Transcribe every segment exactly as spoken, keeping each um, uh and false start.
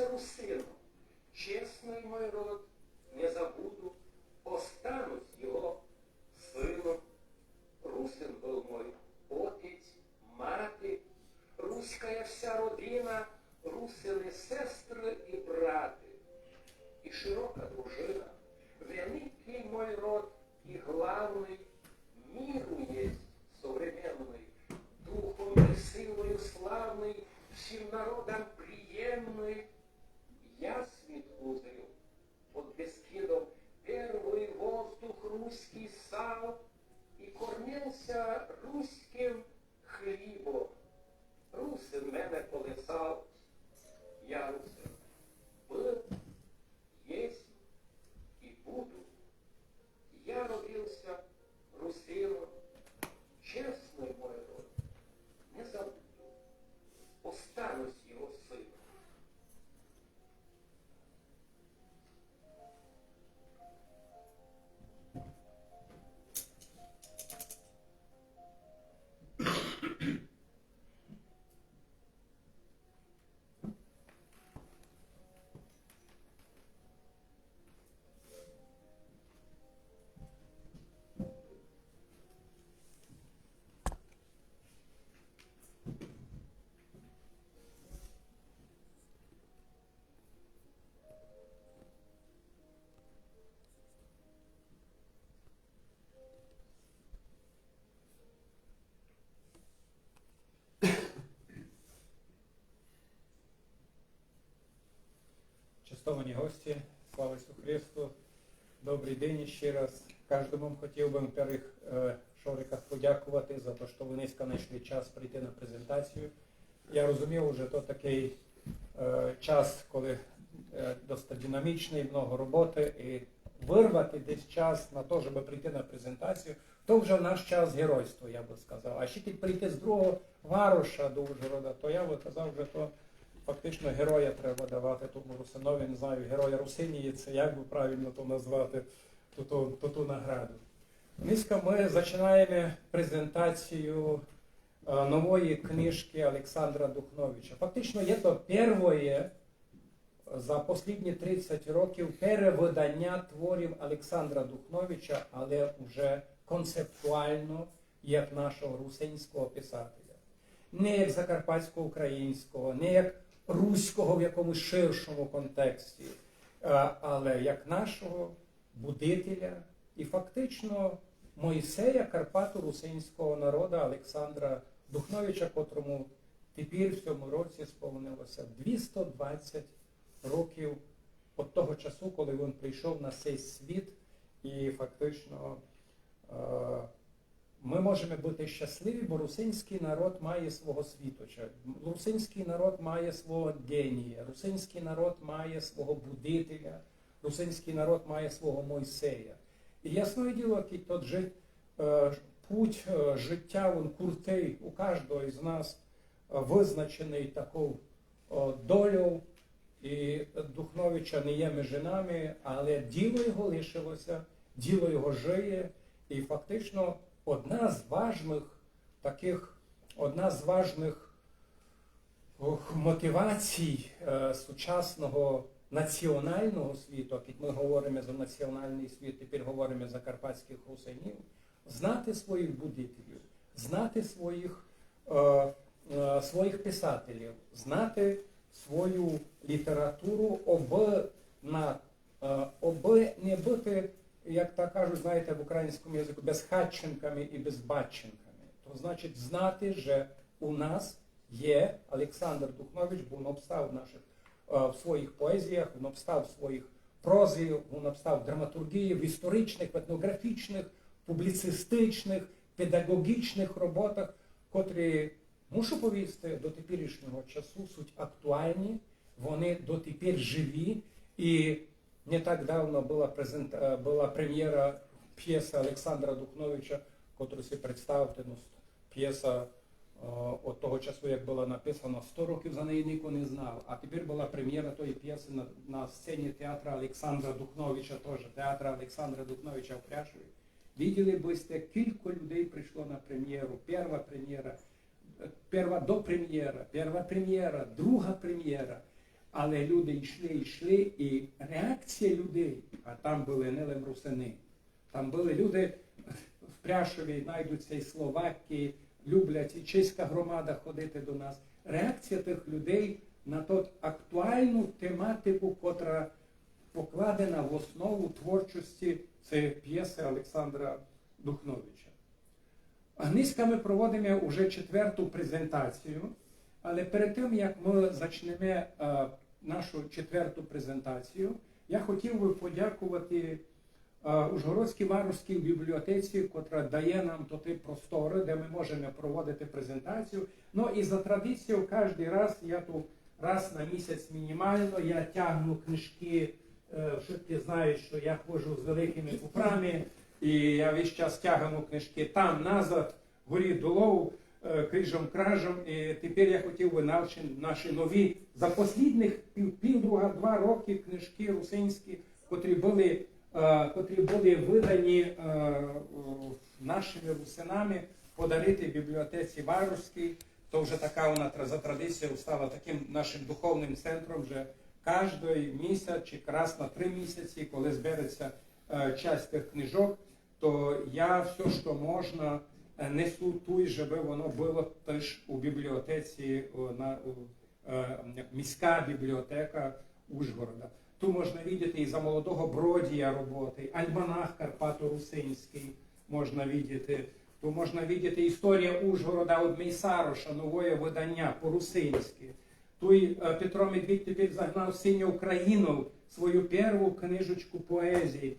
русином, честный мой род, не забуду, останусь його сыном. Русин был мой отець, мати, руськая вся родина, русины сестры и браты, и широка дружина. Великий мой род и главный, миру есть современный, духом и силою славный, всім народам приємный. Я світ узрів под Бескидом, первый воздух руський сав, и кормился руським хлібом. Русин мене колисав, я русин был, єсмь и буду. Я родился русином, честный мой род, не забуду, останусь його сыном. Честовані гості, слава Ісусу Христу, добрый день іщи раз. Каждому хотів бы, во-первых, е, шориках подякувати за то, што вы днеська знайшли час прийти на презентацію. Я розумію, уже то такый, е, час, коли, е, доста динамічный, много роботы, і вырвати десь час на то, щоб прийти на презентацію, то вже в наш час геройство, я бы сказав. А ще й прийти з другого вароша до Ужгорода, то я бы казав, вже то фактично героя треба давати тому русинови, не знаю, героя Русинії, ци як бы правильно то назвати, ту, ту, ту, ту награду. Днеська мы зачинаєме презентацію, е, нової книжкы Александра Духновича. Фактично є то первоє за послідні тридцять років перевыданя творів Александра Духновича, але уже концептуално, як нашого русинського писателя. Не як закарпатсько-українського, не як руського в якомусь ширшому контексті, е, але як нашого будителя і фактично Мойсея карпаторусинського народа Александра Духновича, котрому тепер в сьому році сповнилося двісто двадцять років од того часу, коли він прийшов на сей світ, і фактично, е, мы можеме быти щасливі, бо русинськый народ має свого світоча, русинськый народ має свого генія, русинськый народ має свого будителя, русинськый народ має свого Мойсея. І ясне діло, кідь тот жи-, е, путь, е, життя, він куртый у каждого із нас, е, визначеный таков, е, дольов, і Духновича не є межи нами, але діло його лишилося, діло його жиє, і фактично одна з важных такых, одна з важных, ох, мотивацій, е, сучасного національного світу, а кідь мы говориме за національный світ, тепер говориме за карпатськых русинів, знати своїх будителів, знати своїх, е, е, своїх писателів, знати свою літературу, обы на, е, обы не быти, як то кажуть, знаєте, в українському языку, безхатченками і безбатченками. То значить знати, же у нас є Александр Духнович, бо він обстав в наших, е, в своїх поезіях, він обстав в своїх прозі, він обстав в драматургії, в історичных, в етноґрафічных, публіцистичных, педагоґічных роботах, котрі, мушу повісти, до теперішнього часу суть актуальні, вони дотепер живі, і не так давно была презент-, е, была премєра пєсы Александра Духновича, котру си представте, ну, пєса, е, од того часу, як была написана, сто років за неї нико не знав. А тепер была премєра тої пєсы на, на сцені театра Александра Духновича, тоже театра Александра Духновича в Пряшові. Виділи бы сьте, кілько людей прийшло на премєру. Перва премєра, е, перва допремєра, перва премєра, друга премєра. Але люди йшли, йшли, і реакція людей, а там были не лем русины, там были люди в Пряшові, найдуться і словаки, люблять і чеська громада ходити до нас. Реакція тых людей на тот актуалну тематику, котра покладена в основу творчости, це пєсы Александра Духновича. А нынька мы проводиме уже четверту презентацію, але перед тым, як мы зачнеме е, нашу четверту презентацію, я хотів бы подякувати е, Ужгородській варошській бібліотеці, котра дає нам тоты просторы, де мы можеме проводити презентацію. Ну і за традицією каждый раз, я ту раз на місяць мінімално, я тягну книжкы, е, вшыткі знають, што я ходжу з великыма куфрами, і я весь час тягну книжкы там, назад, горі, долов, е, крижом, кражом. І тепер я хотів бы наші, наші нові, за послідных пів, півдруга, два рокы книжкы русинські, котрі были, е, котрі были выдані е, е, нашыми русинами, подарити бібліотеці варошській. То вже така вона тра- за традицією стала такым нашым духовным центром, вже каждый місяць чи раз на три місяці, коли збереться е, часть тых книжок, то я всьо, што можна, е, несу туй, жебы воно было теж у бібліотеці, о, на, у, е, міська бібліотека Ужгорода. Ту можна видіти і за молодого Бродія роботы, альманах карпато-русинськый можна видіти. Ту можна видіти Історія Ужгорода од Мейсароша, новоє выданя по-русинськы. Туй е, Петро Медвідь тепер загнав Синю Україну, свою перву книжечку поезії.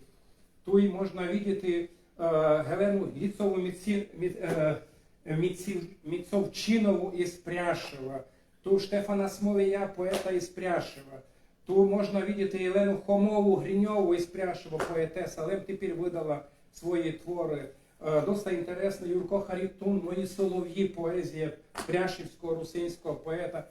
Туй можна видіти е, Гелену Гіцову Міці, Мі, е, Міці, Міцовчинову із Пряшева, ту Штефана Смолія, поета із Пряшева. Ту можна видіти Єлену Хомову Гриньову із Пряшева, поетеса, лем тепер выдала свої творы. Е, доста інтересно, Юрко Харитун, Мої соловї, поезія пряшівського русинського поета.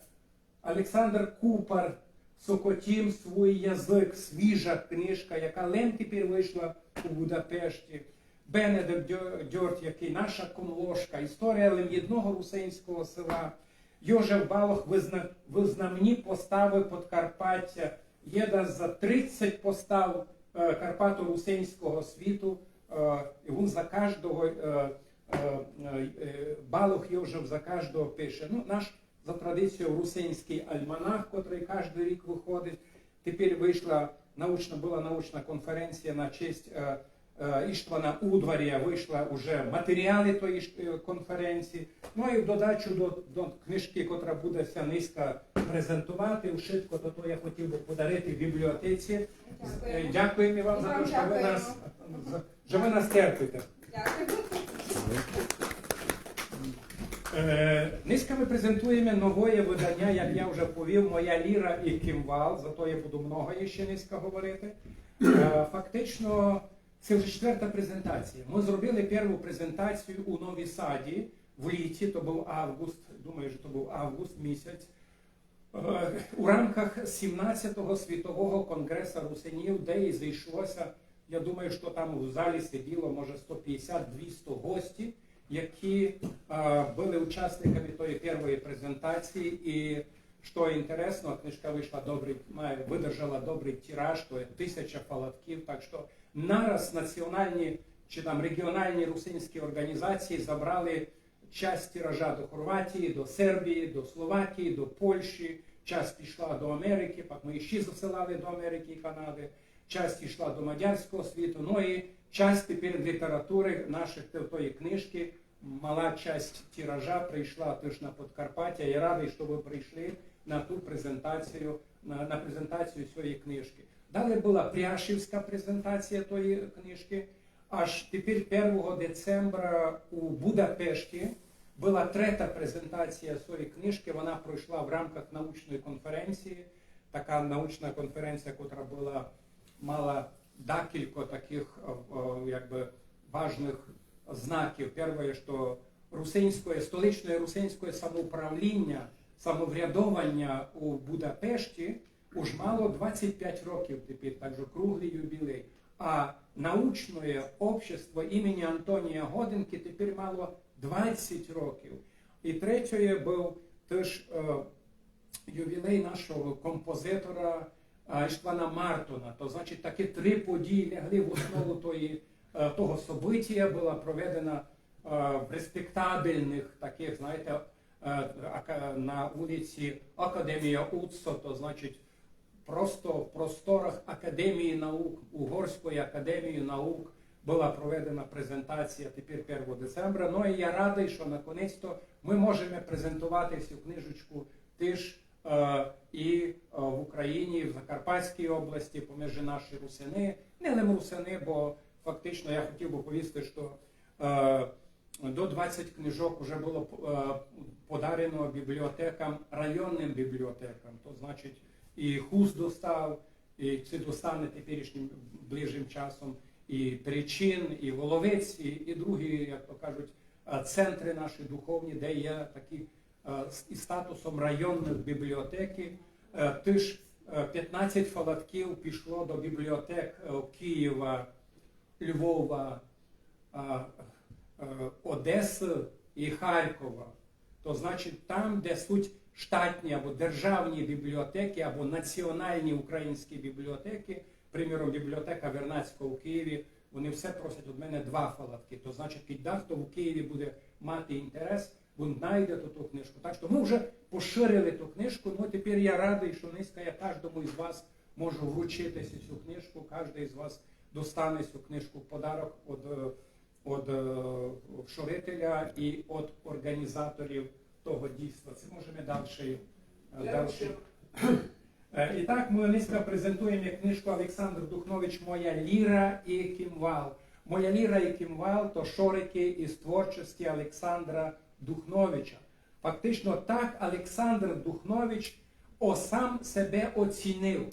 Александр Купар, Сокотім свій язык, свіжа книжка, яка лем тепер вышла у Будапешті. Бенедикт Дьо- Дьорт, якый, Наша Комлошка, історія лем єдного русинського села. Йожеф Балох, визна- Визнамні поставы Подкарпаття. Єда за тридцять постав е, карпато-русинського світу. Е, і він за каждого, е, е, е, Балох Йожеф за каждого пише. Ну, наш за традицією русинськый альманах, котрый каждый рік выходить. Тепер вышла научна, была научна конференція на честь е, е, Іштвана Удварія, вышла уже матеріалы тої ж, е, конференції. Ну і в додачу до, до книжкы, котра буде ся нынька презентовати, вшытко то, то я хотів бы подарити в бібліотеці. Е, дякуєме вам за те, што вы нас, за- што вы нас терпите. Дякую. Е, нынька мы презентуєме новоє выданя, як я вже повів, Моя ліра і кімвал, за то я буду много іщи нынька говорити. Е, фактично, це вже четверта презентація. Мы зробили перву презентацію у Нові Саді в літі, то быв август, думаю, што то быв август місяць. Е, у рамках сімнадцятого світового конгреса русинів, де і зійшло ся, я думаю, што там у залі сиділо, може, сто пятдесят, двісто гостів, які е, были учасниками тої первої презентації. І што інтересно, книжка вышла добрый, має, выдержала добрый тираж, то є тисяча фалатків, так што нараз націоналні чи там реґіоналні русинські орґанізації забрали часть тиража до Хорватії, до Сербії, до Словакії, до Польщі, часть пішла до Америкы, пак мы іщи засилали до Америкы і Канады, часть ішла до мадярського світу, ну і часть тепер літературы наших, т- тої книжкы, мала часть тиража прийшла теж на Подкарпаття. Я радый, што вы прийшли на ту презентацію, на, на презентацію сьої книжкы. Далі была пряшівська презентація тої книжкы. Аж тепер первого децембра у Будапешті была трета презентація сьої книжкы. Вона пройшла в рамках научної конференції. Така научна конференція, котра была, мала декілько таких е, е, якбы важных знаків. Первоє, што русинськоє, столичноє русинськоє самоуправління, самоврядованя у Будапешті уж мало двадцять пять років тепер, так што круглый юбілей. А научноє общество імені Антонія Годинкы тепер мало двадцять років. І третє быв теж е, ювілей нашого композитора, а, Іштвана Мартона. То значить, такі три події лягли в основу тої, е, того события. Была проведена, е, в респектабельных таких, знаєте, е, ака-, на улиці Академія Уцо, то значить, просто в просторах Академії наук, Угорської академії наук, была проведена презентація тепер первого децембра. Ну і я радый, што наконець-то мы можеме презентовати сю книжечку тыж, е, і, е, в Україні, в Закарпатській області, поміж наші русины, не лише русины, бо фактично я хотів бы повісти, што, е, до двадцять книжок уже было, е, подарено бібліотекам, районным бібліотекам. То значить, і Хуст достав, і ци достане теперішнім ближчым часом, і Перечин, і Воловець, і, і другі, як то кажуть, е, центры наші духовні, де є такі, е, з, із статусом районных бібліотекы. Е, тыж, е, пятнадцять фалатків пішло до бібліотек, е, Києва, Львова, а, е, Одесы і Харкова. То значить, там, де суть штатні або державні бібліотекы, або національні українські бібліотекы, приміром, бібліотека Вернадського у Києві, вони все просять од мене два фалаткы. То значить, кідь дахто у Києві буде мати інтерес, він найде ту, ту книжку. Так што мы вже поширили ту книжку, ну тепер я радый, што нынька я каждому із вас можу вручити сю книжку, каждый із вас достане сю книжку в подарок од, е, од, е, вшорителя і од орґанізаторів того дійства. Ци можеме дальше, е, дальше. Е, і так, мы нынька презентуєме книжку Александр Духнович «Моя ліра і кімвал». «Моя ліра і кімвал» — то шорикы із творчости Александра Духновича. Фактично, так Александр Духнович о-, сам себе оцінив,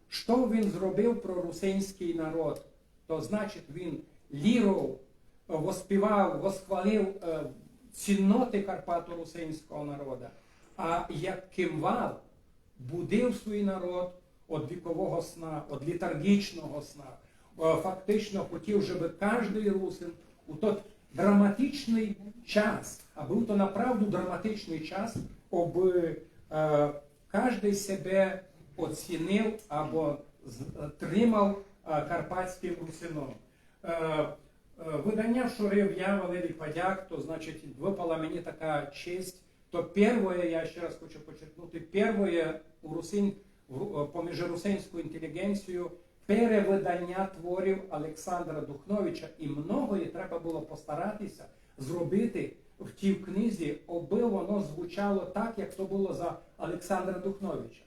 што він зробив про русинськый народ. То значить, він ліров, е, воспівав, восхвалив, е, цінноты карпаторусинського народа, а як кімвал будив свій народ од вікового сна, од літарґічного сна. Е, фактично хотів, жебы каждый русин у тот драматичный час, а быв то направду драматичный час, обы, е, каждый себе оцінив або з-, тримав, е, карпатськым русином. Е, е, выданя вшорив я, Валерій Падяк, то, значить, выпала мені така честь. То первоє, я ще раз хочу подчеркнути, первоє у русин-, в ру-, е, поміж русинську інтеліґенцію перевыданя творів Александра Духновича, і многоє треба было постарати ся зробити в тій книзі, обы воно звучало так, як то было за Александра Духновича.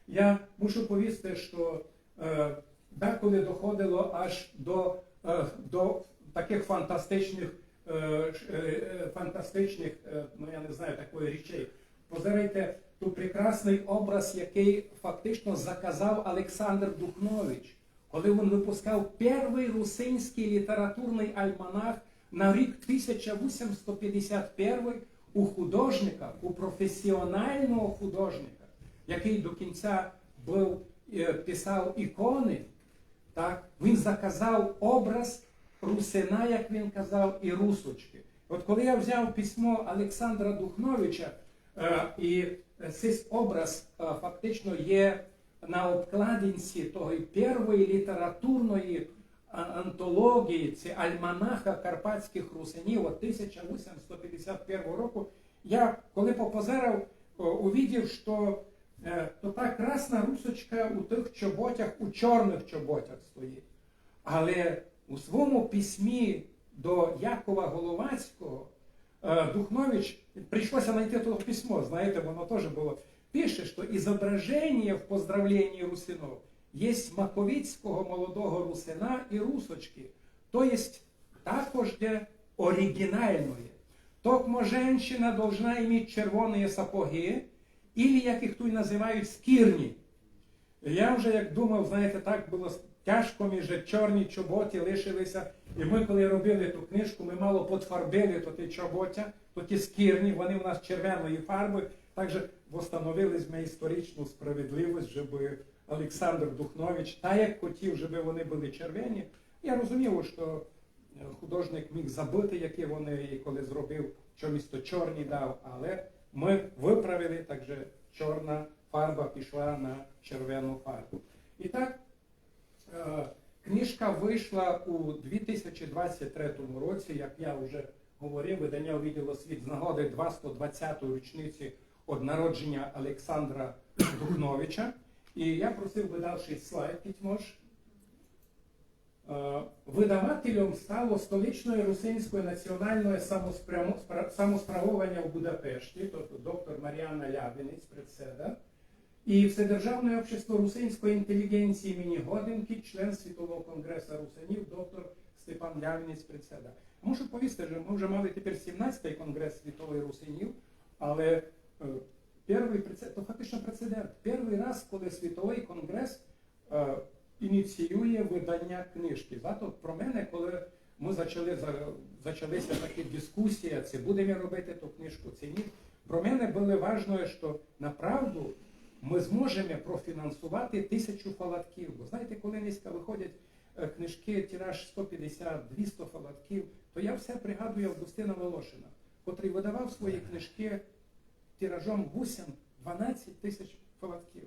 Я мушу повісти, што, е, деколи доходило аж до, е, до такых фантастичных, е, ш-, е, е, фантастичных, е, ну, я не знаю, такої річей. Позирайте, тот прекрасный образ, якый фактично заказав Александр Духнович, коли він выпускав первый русинськый літературный альманах на рік тисяча вісімсот пятдесят первый у художника, у професіонального художника, якый до кінця быв, е, писав іконы, так, він заказав образ русина, як він казав, і русочкы. От коли я взяв письмо Александра Духновича, е, і сись образ, е, фактично є на обкладинці тої первої літературної, а, антології, ци альманаха карпатськых русинів од тисяча вісімсот пятдесят первого року, я, коли попозирав, о, увидів, што, е, то та красна русочка у тых чоботях, у чорных чоботях стоїть. Але у свому письмі до Якова Головацького, е, Духнович, прийшлося найти то письмо, знаєте, воно тоже было, пише, што изображение в поздравлении русинов есть маковицького молодого русина і русочкы, то єсть також є оригінальноє. Токмо женщина должна иметь червоные сапоги, или, як їх туй называють, скірні. Я вже як думав, знаєте, так было с-, тяжко ми, же чорні чоботи лишили ся. І мы, коли робили ту книжку, мы мало подфарбили то ті чоботя, то ті скірні, вони у нас червеної фарбы. Так же восстановили сьме історичну справедливость, жебы Александр Духнович, так як хотів, жебы вони были червені. Я розумів, што, е, художник міг забыти, які вони, і коли зробив, што місто чорні дав, але мы выправили, так же чорна фарба пішла на червену фарбу. І так, е, книжка вышла у дві тисячі двадцять третьому році, як я вже говорив, видання увиділо світ з нагоды двасто двадцятої річниці од народженя Александра Духновича. І я просив бы дальшый слайд, кідь мож. Е, Выдавательом стало Столичноє русинськоє націоналноє самоспрямо-, спра-, самосправованя у Будапешті, тобто доктор Маріана Лявинець, председа, і Вседержавноє общество русинської інтеліґенції імені Годинкы, член Світового конґреса русинів, доктор Степан Лявинець, председа. Мушу повісти, што мы вже мали тепер сімнадцятый конґрес світових русинів, але е, первый преце-, то фактично прецедент. Первый раз, коли світовый конґрес е, ініціює выданя книжкы. Зато про мене, коли мы зачали, за-, зачалися такі дискусії, ци будеме робити ту книжку, ци ні, про мене было важно, што направду мы зможеме профінансовати тисячу фалатків. Бо знаєте, коли нынька выходять е, книжкы, тираж сто пятдесят, двісто фалатків, то я все пригадую Августина Волошина, котрый выдавав свої книжкы тиражом вісім-дванадцять тисяч фалатків.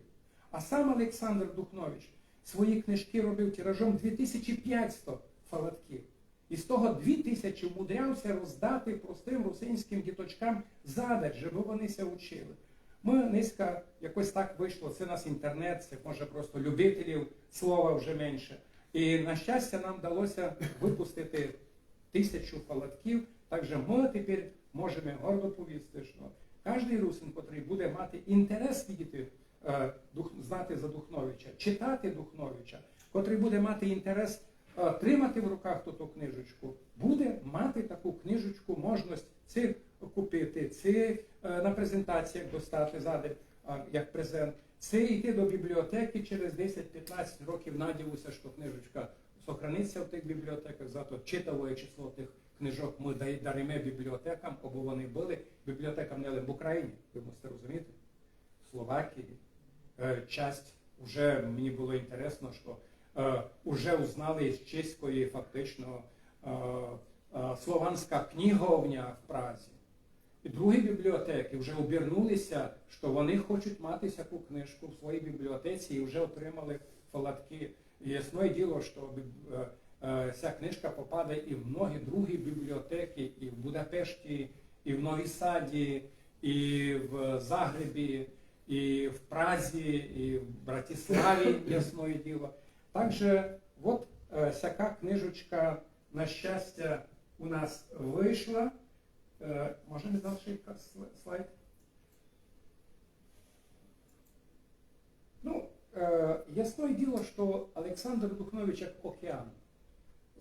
А сам Александр Духнович свої книжкы робив тиражом дві тисячі пятсто фалатків. І з того дві тисячі умудрявся роздати простым русинськым діточкам задарь, жебы вони ся учили. Мы нынька, якось так вышло, се у нас інтернет, се, може, просто любителів слова вже менше. І, на щастя, нам вдалося выпустити тисячу фалатків, так же мы тепер можеме гордо повісти, што каждый русин, котрый буде мати інтерес видіти, е, Дух-, знати за Духновича, читати Духновича, котрый буде мати інтерес, е, тримати в руках ту, ту книжечку, буде мати таку книжечку, можность ци купити, ци, е, на презентаціях достати задарь, е, як презент, ци йти до бібліотекы через десять-пятнадцять років, надію ся, што книжечка сохранить ся в тых бібліотеках, зато читавоє число тых книжок мы дай-, дариме бібліотекам, абы вони были, бібліотекам не лише в Україні, вы мусите розуміти, в Словакії. Е, часть уже, мені было інтересно, што, е, уже узнали з чеської фактично, е, е, слованська книговня в Празі. І другі бібліотекы вже обернулися, што вони хочуть мати сяку книжку в своїй бібліотеці і вже отримали фалаткы. І ясне діло, што біб-, е, е, ся книжка попаде і в многі другі бібліотекы, і в Будапешті, і в Нові Саді, і в Загребі, і в Празі, і в Братиславі, ясне діло. Так же, от, е, сяка книжечка, на щастя, у нас вышла. Е, можна ми дальше якийсь сл-, слайд? Ну, е, ясне діло, што Александр Духнович як океан.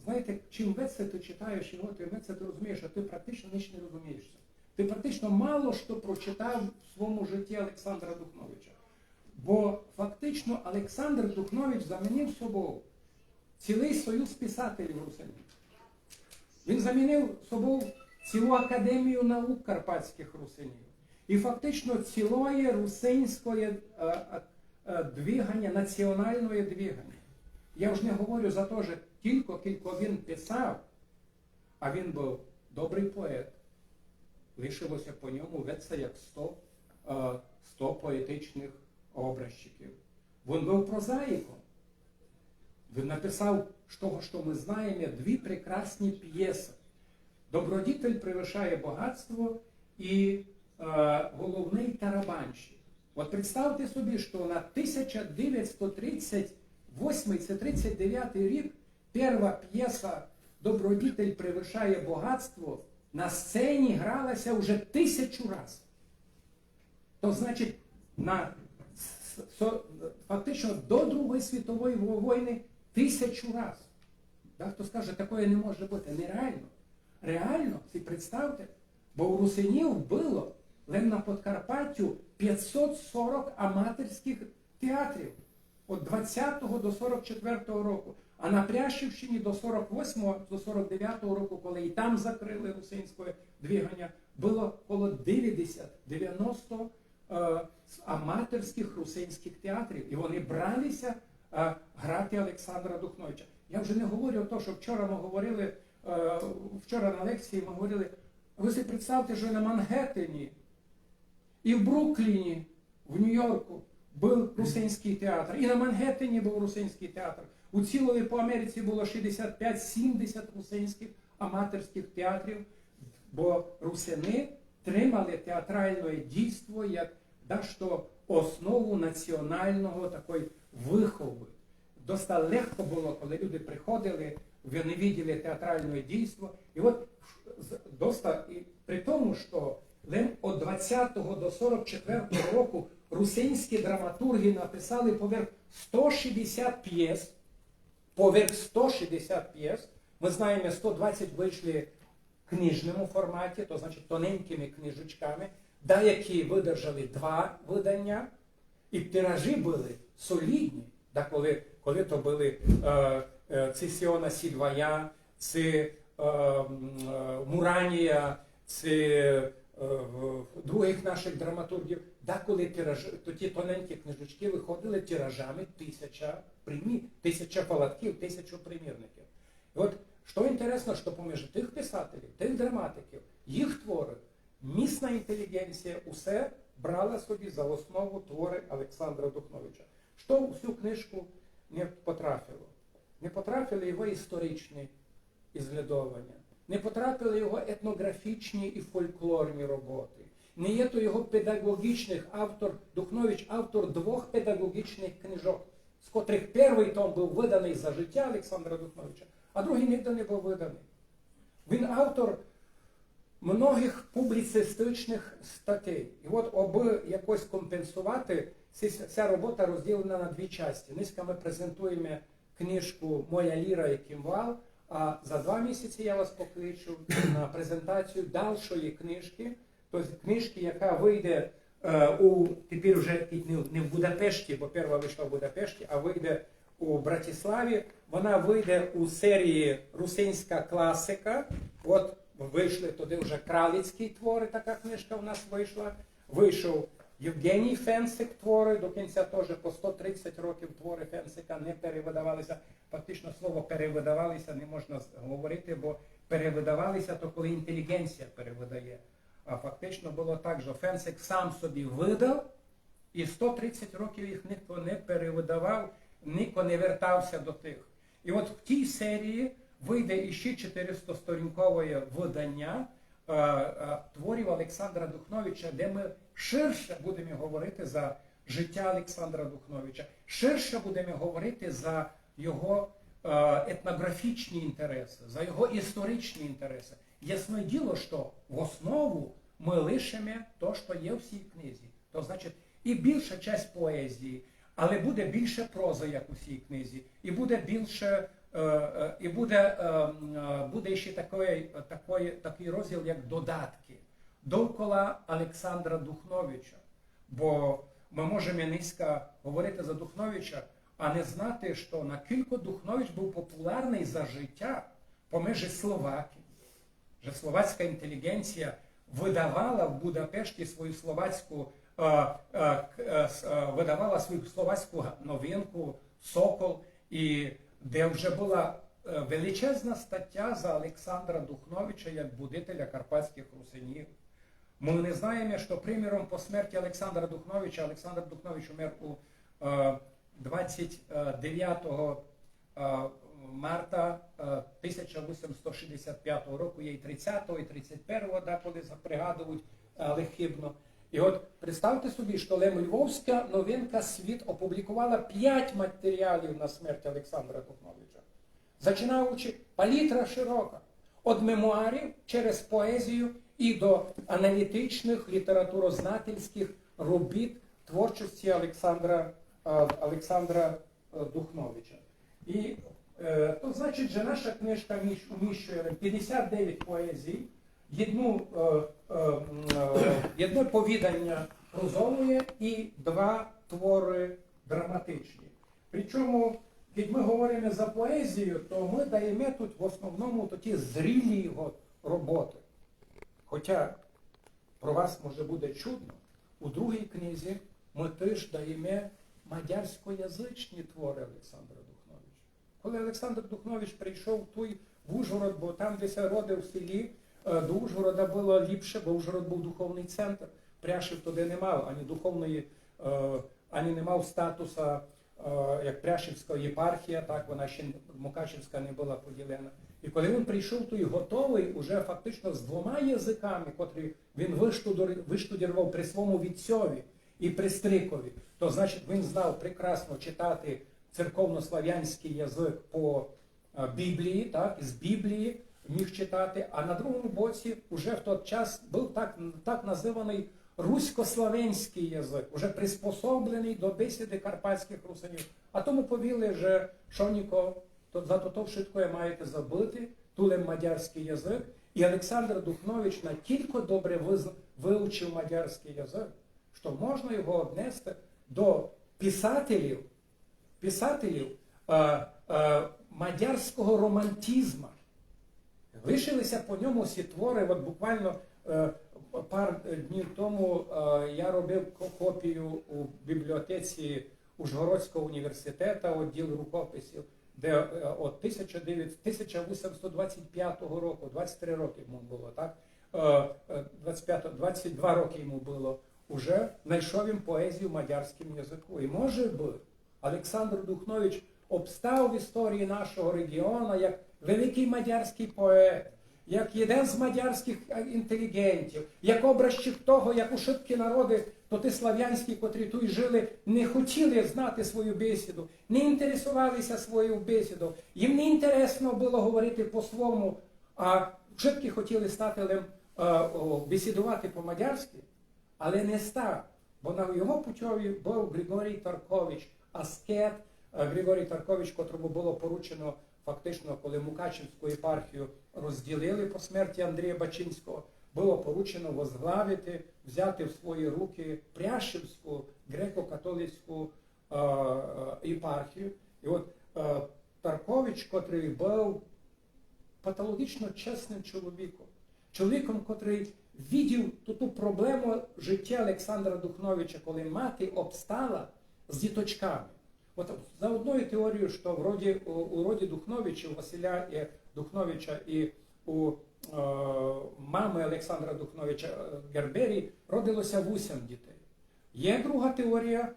Знаєте, чим веце ты читаєш його, тим веце ты розумієш, а ты практично ніч не розумієш. Ты практично мало што прочитав в своєму житті Александра Духновича. Бо фактично Александр Духнович замінив собою цілый союз писателів русинів. Він замінив собою цілу академію наук карпатськых русинів. І фактично цілоє русинськоє, е, е, е, двиганя, націоналноє двиганя. Я уж не говорю за то, же тілько, кілько він писав, а він быв добрый поет. Лишилося по ньому веце як сто, е, сто поетичных образчиків. Він быв прозаїком. Він написав, з того, што мы знаєме, дві прекрасні пєсы: «Добродітель превышає богатство» і, е, «Головный тарабанщик». От представте собі, што на тисяча девятсто тридцять восьмый ци тридцять девятый рік перва пєса «Добродітель превышає богатство» на сцені грала ся уже тисячу раз. То значить, на с-, с-, со-, фактично до Другої світової во-, войны тисячу раз. Дехто скаже: «Такоє не може быти». Нереално. Реално, си представте, бо у русинів было лем на Подкарпатю пятсот сорок аматорськых театрів од двадцятого до сорок четвертого року, а на Пряшівщині до сорок восьмого, до сорок девятого року, коли і там закрыли русинськоє двиганя, было коло девятдесят, девяносто, е, с-, аматорськых русинськых театрів. І вони брали ся, е, грати Александра Духновича. Я вже не говорю то, што вчора мы говорили, е, вчора на лекції мы говорили, вы си представте, што на Мангеттені і в Брукліні В Нью-Йорку был русинськый театр, і на Мангеттені быв русинськый театр. У цілої по Америці было шістдесят пять-сімдесят русинськых аматорськых театрів, бо русины тримали театральне дійство як дашто основу національного такої выховы. Доста легко было, коли люди приходили, вони виділи театральне дійство. І от з- доста, і при тому, што лем од двадцятого до сорок четвертого року русинські драматурги написали поверх сто шістдесят пєс, поверх сто шістдесят пєс, мы знаєме, сто двадцять вышли в книжному форматі, то значить тоненькыми книжечками, деякі выдержали два выданя, і тиражі были солідні. Да, коли, коли то были е, е, ци Сіона Сільвая, ци е, м, е, Муранія, ци е, в- другых нашых драматургів, деколи тиражі, то ті тоненькі книжечкы выходили тиражами тисяча примі, тисяча фалатків, тисячу примірників. І от што інтересно, што поміж тых писателів, тых драматиків, їх творы, місна інтеліґенція усе брала собі за основу творы Александра Духновича. Што у сю книжку не потрафило? Не потрафили його історичні ізглядованя, не потрафили його етноґрафічні і фольклорні роботы. Не є то його педаґоґічных автор, Духнович автор двох педаґоґічных книжок, з котрых первый том быв выданый за життя Александра Духновича, а другый нигде не быв выданый. Він автор многых публіцистичных статей. І от, обы якось компенсовати, ці- ця робота розділена на дві часті. Нынька мы презентуєме книжку «Моя ліра і кімвал», а за два місяці я вас покличу на презентацію дальшої книжкы, то есть книжкы, яка выйде е, у, тепер уже і не, не в Будапешті, бо перша вышла в Будапешті, а выйде у Братиславі. Вона выйде у серії «Русинська класика». От вышли туды вже Кралицькі творы, така книжка у нас вышла. Вышов Євгеній Фенсик творы, до кінця тоже по сто тридцять років творы Фенсика не перевыдавалися. Фактично слово «перевыдавалися» не можна з- говорити, бо перевыдавалися то коли інтеліґенція перевыдає. А фактично было так, што Фенсик сам собі выдав, і сто тридцять років їх ніхто не перевыдавав, ніхто не вертався до тых. І от в тій серії выйде іщи чотиристосторінкове выданя е, е, творів Александра Духновича, де мы ширше будеме говорити за життя Александра Духновича, ширше будеме говорити за його е, етноґрафічні інтересы, за його історичні інтересы. Ясне діло, што в основу мы лишиме то, што є в сій книзі. То значить, і більша часть поезії, але буде більше прозы, як у сій книзі, і буде більше, е, е, і буде, е, м, е, буде ще такий, такий, такий розділ, як додаткы довкола Александра Духновича. Бо мы можеме нынька говорити за Духновича, а не знати, што накілько Духнович быв популярный за життя помежи словаків, же словацька інтеліґенція выдавала в Будапешті свою словацьку, е, е, к- е, с- е, выдавала свою словацьку га- новинку «Сокол», і де вже была е, величезна стаття за Александра Духновича як будителя карпатськых русинів. Мы не знаєме, што, приміром, по смерти Александра Духновича, Александр Духнович умер у е, двадцять девятого е, марта е, тисяча вісімсот шістдесят пятого року, є і тридцятого, і тридцять первого, деколи за- пригадують, але хибно. І от представте собі, што лем львовська новинка «Світ» опубліковала пять матеріалів на смерть Александра Духновича. Зачинаючи, палітра широка. Од мемуарів через поезію і до аналітичных, літературознательськых робіт творчості Александра, е, Александра е, Духновича. І е, то значить, же наша книжка міщ- уміщує пятдесят девять поезій, єдну, е, е, м, е, єдне повіданя прозовоє і два творы драматичні. Причому, коли мы говориме за поезію, то мы даєме тут в основному такі зрілі його роботы. Хоча про вас може буде чудно, у другій книзі мы тыж даєме мадярськоязычні творы Александра Духновича. Коли Александр Духнович прийшов туй в Ужгород, бо там, де ся родив в селі, е, до Ужгорода было ліпше, бо Ужгород быв духовный центр. Пряшів туды не мав, ані духовної, е, ані не мав статуса, е, як Пряшівська єпархія, так, вона ще Мукачівська не була поділена. І коли він прийшов, то й готовий уже фактично з двома язиками, котрі він виштудор-, виштудірував при своєму вітцьові і при стрикові, то значить він знав прекрасно читати церковнославянський язик по е, Біблії, так, із Біблії міг читати, а на другому боці вже в той час був так, так називаний руськославянський язик, вже приспособлений до бесіди карпатських русинів. А тому повіли, же, шовніко, то, за то, то вшытко маєте забыти, туле мадярський язик. І Олександр Духнович натілько добре виз-, вивчив мадярський язик, што можна його однести до писателів, писателів е, е, мадярського романтизму. Лишилися по ньому всі твори. От буквально е, пару днів тому е, я робив ко- копію у бібліотеці Ужгородського університету, відділ рукописів, де е, от тисяча дев'ятсот, тисяча вісімсот двадцять п'ятого року, двадцять три роки йому було, так? Е, е, двадцять п'ять, двадцять два роки йому було, уже знайшов він поезію в мадярському язику. І може би Олександр Духнович обстав в історії нашого регіону як великий мадярський поет, як один з мадярських е, інтелігентів, як образчик того, як ушыткі народи, то ті славянські, котрі тут жили, не хотіли знати свою бесіду, не інтересувалися своєю бесідою. Їм не інтересно було говорити по-свому, а ушыткі хотіли стати лем, е, о, бесідувати по-мадярськи, але не став. Бо на його путьові був Григорій Таркович, аскет, е, Григорій Таркович, котрому було поручено фактично, коли Мукачівську єпархію розділили по смерті Андрія Бачинського, було поручено возглавити, взяти в свої руки Пряшівську греко-католицьку е, е, єпархію. І от е, Таркович, котрий був патологічно чесним чоловіком, чоловіком, котрий видів ту, ту проблему життя Олександра Духновича, коли мати обстала з діточками. От за одною теорією, що в роді, у, у роді Духновичів, Василя і Духновича і у е, мами Олександра Духновича е, Гербері родилося вісім дітей. Є друга теорія,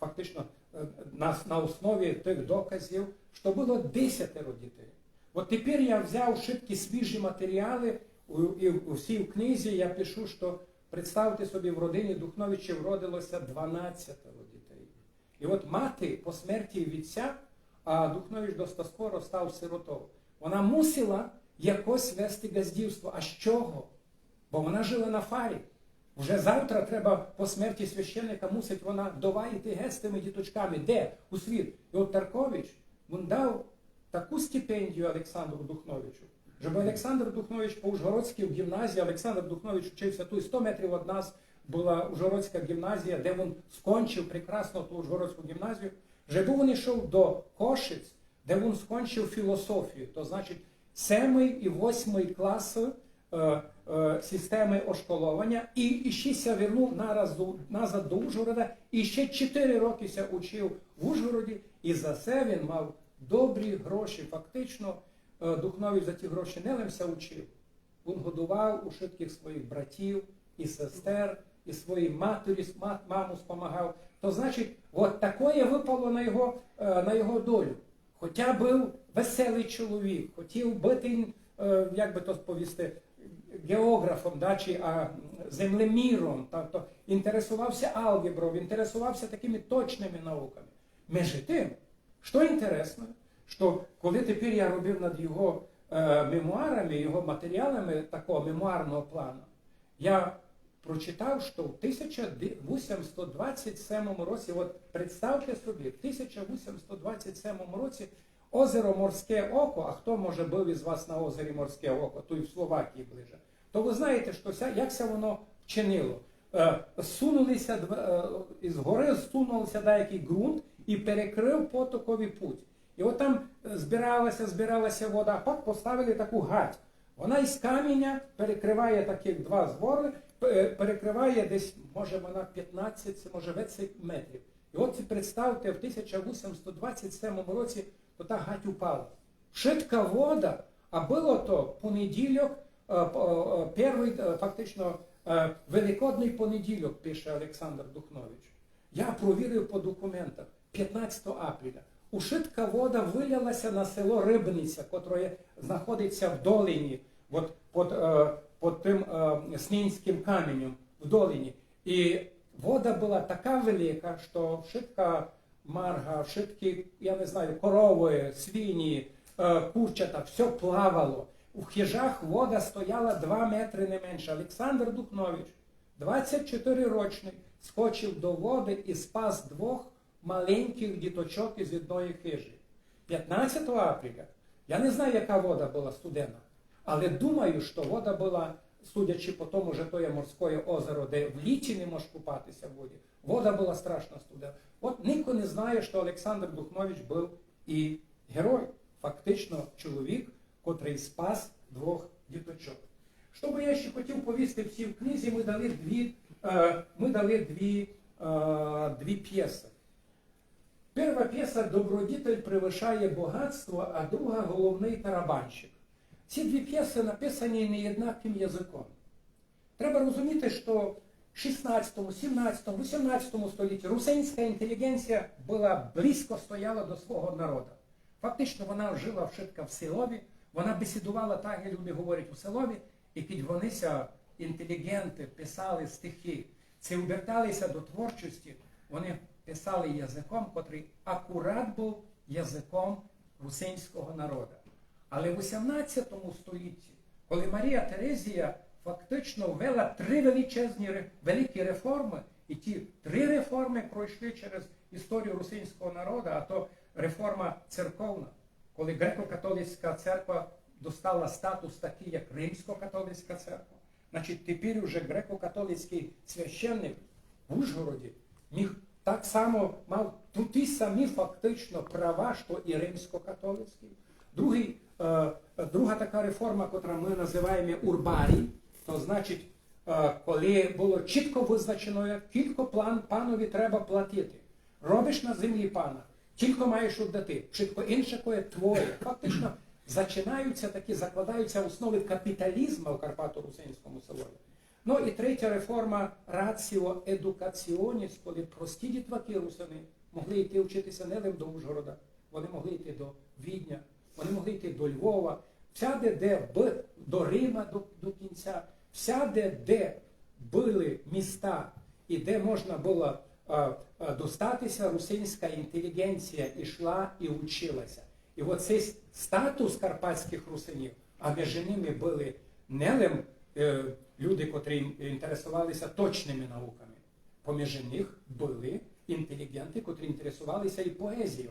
фактично е, на, на основі тих доказів, що було десятеро дітей. От тепер я взяв всі свіжі матеріали у, і у всій книзі я пишу, що представте собі, в родині Духновичів родилося дванадцятеро дітей. І от мати по смерті вітця, а Духнович доста скоро став сиротою, вона мусила якось вести ґаздівство. А з чого? Бо вона жила на фарі. Вже завтра треба по смерті священника, мусить вона вдова йти геть з тими діточками. Де? У світ. І от Таркович, він дав таку стипендію Олександру Духновичу, щоб Олександр Духнович по Ужгородській гімназії, Олександр Духнович вчився тут, сто метрів від нас була Ужгородська гімназія, де він скончив прекрасно ту Ужгородську гімназію, щоб він йшов до Кошиць, де він скончив філософію, то значить семий і восьмий клас е, е, системи ошколовання, і, і ще ся вернув нараз до, назад до Ужгорода, і ще чотири роки ся учив в Ужгороді, і за це він мав добрі гроші. Фактично, е, Духнович за ті гроші не лем ся учив, він годував ушыткых своїх братів і сестер, і своїй матері, с- ма- маму спомагав. То значить, от такоє выпало на його, е, на його долю. Хоча быв веселий чоловік, хотів быти, е, як би то сповісти, ґеоґрафом, да, чи а, землеміром, тобто інтересувався алґебров, інтересувався такыми точными науками. Межи тым, што інтересно, што коли тепер я робив над його е, мемуарами, його матеріалами такого мемуарного плану, я прочитав, што в тисяча вісімсот двадцять семому році, от представте собі, в тисяча вісімсот двадцять семому році озеро Морське Око, а хто, може, быв із вас на озері Морське Око, туй в Словакії ближе, то вы знаєте, што ся, як ся воно вчинило. Е, сунулися дв- е, із гори сунулися деякий ґрунт і перекрив потоковий путь. І от там е, збиралася, збиралася вода, а пак поставили таку гать. Вона із каміня перекриває такі два зворы, пе- перекриває десь, може, вона пятнадцять, може, двадцять метрів. І от представте, в тисяча вісімсот двадцять семому році то та гать упала. Вшытка вода, а было то понеділок, е, по- е, первый, е, фактично, е, великодный понеділок, пише Олександр Духнович. Я провірив по документах. Пятнадцятого апреля. Ушытка вода вылялася на село Рыбниця, котре знаходиться в долині, от, под, е, под тым е, Снинськым каменем в долині. І вода была така велика, што вшытка марга, вшыткі, я не знаю, коровы, свині, е, курчата, всьо плавало. У хижах вода стояла два метры не менше. Олександр Духнович, двадцять чотыри рочный, скочив до воды і спас двох маленькых діточок із одної хижі. Пятнадцятого апреля, я не знаю, яка вода была студена, але думаю, што вода была, судячи по тому, што то є морське озеро, де в літі не можеш купатися в воді, вода была страшно студена. От нико не знає, што Олександр Духнович быв і герой, фактично чоловік, котрый спас двох діточок. Што бы я ще хотів повісти в цій книзі, мы дали дві, е, мы дали дві, е, дві пєсы. Перша пєса «Добродітель превышає богатство», а друга «Головный тарабанщик». Ці дві пєсы написані неєднакым языком. Треба розуміти, што в шістнадцятому, сімнадцятому, вісімнадцятому столітті русинська інтелігенція была близько стояла до свого народа. Фактично, вона жила вшытка в селові, вона бесідувала так, як люди говорять у селові, і кідь вони ся, інтелігенты, писали стихи, ци оберталися до творчості, вони писали языком, котрый акурат быв языком русинського народа. Але в вісімнадцятому столітті, коли Марія Терезія фактично ввела три величезні ре-, великі реформы, і ті три реформы пройшли через історію русинського народа, а то реформа церковна, коли греко-католицька церква достала статус такый, як римсько-католицька церква. Значить, тепер уже греко-католицькый священник в Ужгороді міг так само мав ту, ті самі фактично права, што і римсько-католицькый. Другый, е, друга така реформа, котра мы называєме урбарій, то значить, е, коли было чітко визначено, як кілько план панові треба платити. Робиш на землі пана, тілько маєш віддати, вшытко інше, коє твоє. Фактично, зачинаються такі, закладаються основы капіталізму в карпато-русинському селові. Ну і третя реформа, ratio educationis, коли прості дітваки русины могли йти вчитися не лише до Ужгорода, вони могли йти до Відня, вони могли йти до Львова, всяде, де бы, до Рима до, до кінця, всяде, де были міста і де можна было е, е, достатися, русинська інтелігенція ішла і училася. І от цей статус карпатськых русинів, а між ними были не лем е, люди, котрі інтересовалися точными науками, поміж них были інтелігенты, котрі інтересовалися і поезією.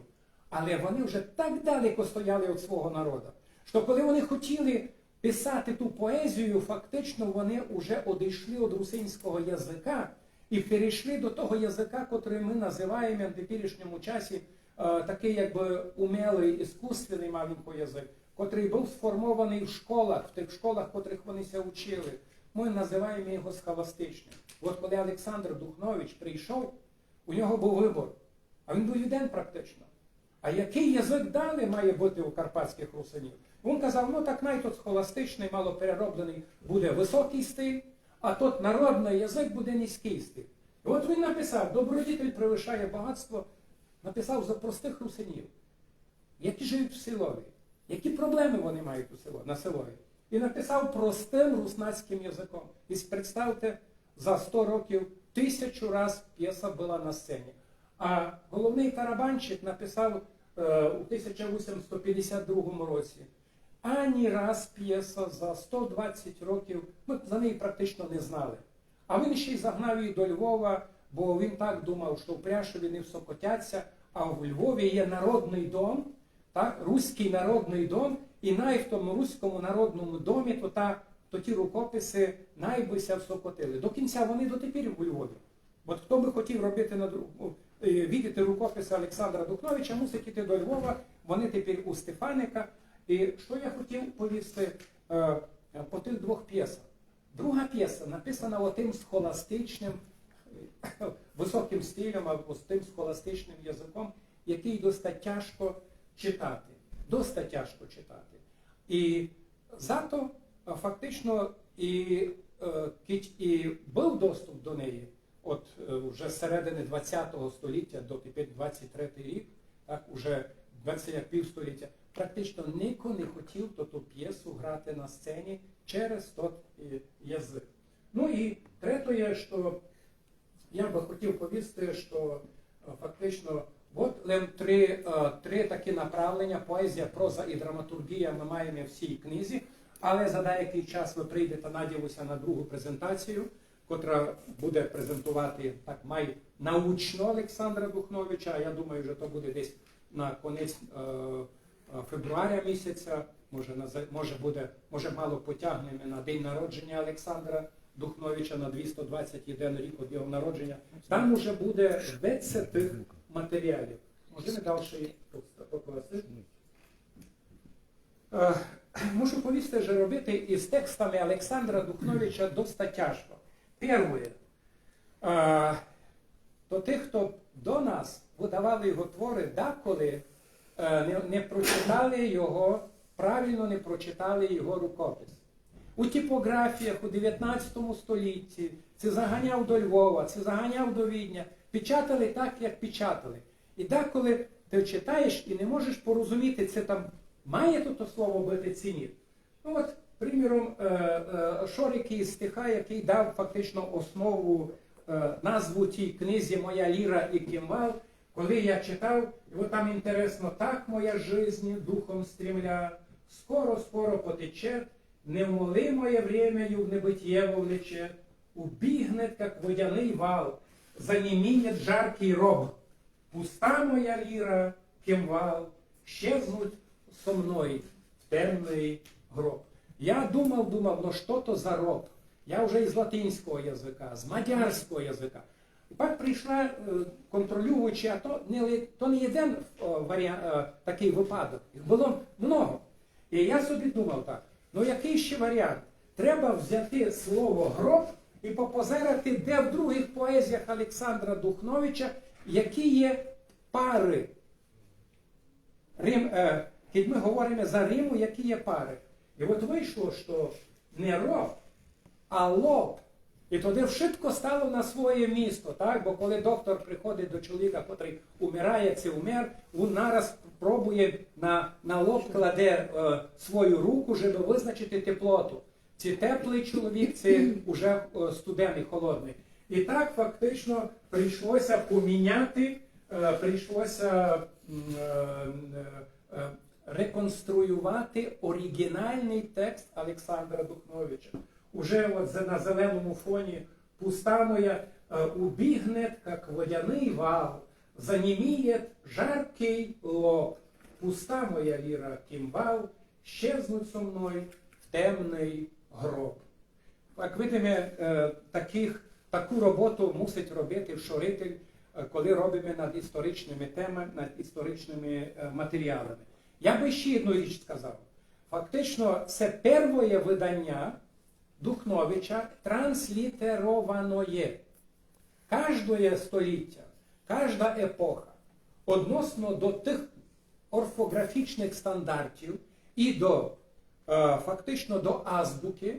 Але вони вже так далеко стояли від свого народа, што коли вони хотіли писати ту поезію, фактично вони вже одійшли від русинського языка і перейшли до того языка, котрый мы называєме в теперішньому часі е, такый якбы умелый, іскусственный маленько язык, котрый быв сформованый в школах, в тых школах, в котрых вони ся учили. Мы называєме його схоластичным. От коли Олександр Духнович прийшов, у нього быв выбор. А він быв єден практично. А якый язык далі має быти у карпатськых русинів? Він казав: ну так най тот схоластичный, мало переробленый, буде высокый стиль, а тот народный язык буде низькый стиль. І от він написав: «Добродітель превышає богатство», написав за простых русинів, які живуть в селові, які проблемы вони мають у село-, на селові. І написав простым руснацькым языком. І представте, за сто років тисячу раз пєса была на сцені. А «Головный тарабанщик» написав е, у тисяча вісімсот пятдесят другому році. Ані раз пєса за сто двадцять років, мы за неї практично не знали. А він ще й загнав її до Львова, бо він так думав, што в Пряшові не всокотяться, а в Львові є народный дом, так, Руськый народный дом, і най в тому Руському народному домі то, та, то ті рукописи най бы ся всокотили. До кінця вони дотепер у Львові. От хто бы хотів робити на дру-, е, видіти рукописи Олександра Духновича, мусить іти до Львова, вони тепер у Стефаника. І што я хотів повісти е, по тых двох пєсах? Друга пєса написана отым схоластичным, е, высокым стилем або з тым схоластичным языком, якый доста тяжко читати. Доста тяжко читати. І зато, а, фактично, і, е, кідь і быв доступ до неї, от е, вже середини двадцятого століття до тепер двадцять третій рік, так, уже двадцять як півстоліття, практично нико не хотів ту, ту пєсу грати на сцені через тот е, язык. Ну і третє, што я бы хотів повісти, што е, фактично от лем три, е, три такі направлення: поезія, проза і драматурґія мы маєме в сій книзі, але за деякый час вы прийдете, надіюся, на другу презентацію, котра буде презентовати так май научно Олександра Духновича. А я думаю, што то буде десь на конець е, е, февруаря місяця, може, на, за- може буде, може мало потягнеме на день народження Олександра Духновича, на двісто двадцять один рік од його народження. Там уже буде веце тых матеріалів. Можеме дальше покласти. Е, Мушу повісти, што робити із текстами Олександра Духновича доста тяжко. Первоє, е, то тых, хто до нас выдавали його творы, даколи е, не, не прочитали його, правильно не прочитали його рукопис. У типоґрафіях у девятнадцятому столітті ци заганяв до Львова, ци заганяв до Відня, печатали так, як печатали. І деколи ты читаєш і не можеш порозуміти, ци там має то, то слово быти ци ні. Ну от, приміром, е, е, шорик із стиха, якый дав фактично основу, е, назву тій книзі «Моя ліра і кімвал», коли я читав, і от там інтересно: «Так моя жизнь духом стрімля, скоро, скоро потече, невмолимоє время ю в небытие вовлече, убігнет, как водяный вал, занімієт жаркый роб. Пуста моя ліра, кімвал, щезнуть со мной в темный гроб». Я думав, думав, ну што то за роб? Я вже із латинського языка, з мадярського языка. І пак прийшла, е, контролюючи, а то не, ли- то не єден е, варіа- е, такый выпадок. Їх было много. І я собі думав так: ну якый ще варіант? Треба взяти слово гроб і попозирати, де в другых поезіях Олександра Духновича які є пары. Рим, е, кідь мы говориме за риму, які є пары. І от вышло, што не роб, а лоб. І тогды вшытко стало на своє місто, так? Бо коли доктор приходить до чоловіка, котрый умирає, ци умер, він нараз пробує на, на лоб кладе е, свою руку, щоб визначити теплоту. Ци теплый чоловік, ци уже е, студеный, холодный. І так фактично прийшлося поміняти, е, прийшлося м, е, е, е, реконструювати оригінальный текст Олександра Духновича. Уже от за- на зеленому фоні: пуста моя, е, убігнет, как водяный вал, занімієт жаркый лоб. Пуста моя ліра, кімвал, щезнуть со мной в темный гроб. Як видиме, е, такых, таку роботу мусить робити вшоритель, е, коли робиме над історичными темами, над історичными е, матеріалами. Я бы ще одну річ сказав. Фактично, се первоє выданя Духновича транслітерованоє. Каждоє століття, кажда епоха односно до тых орфоґрафічных стандартів і до, е, фактично до азбукы,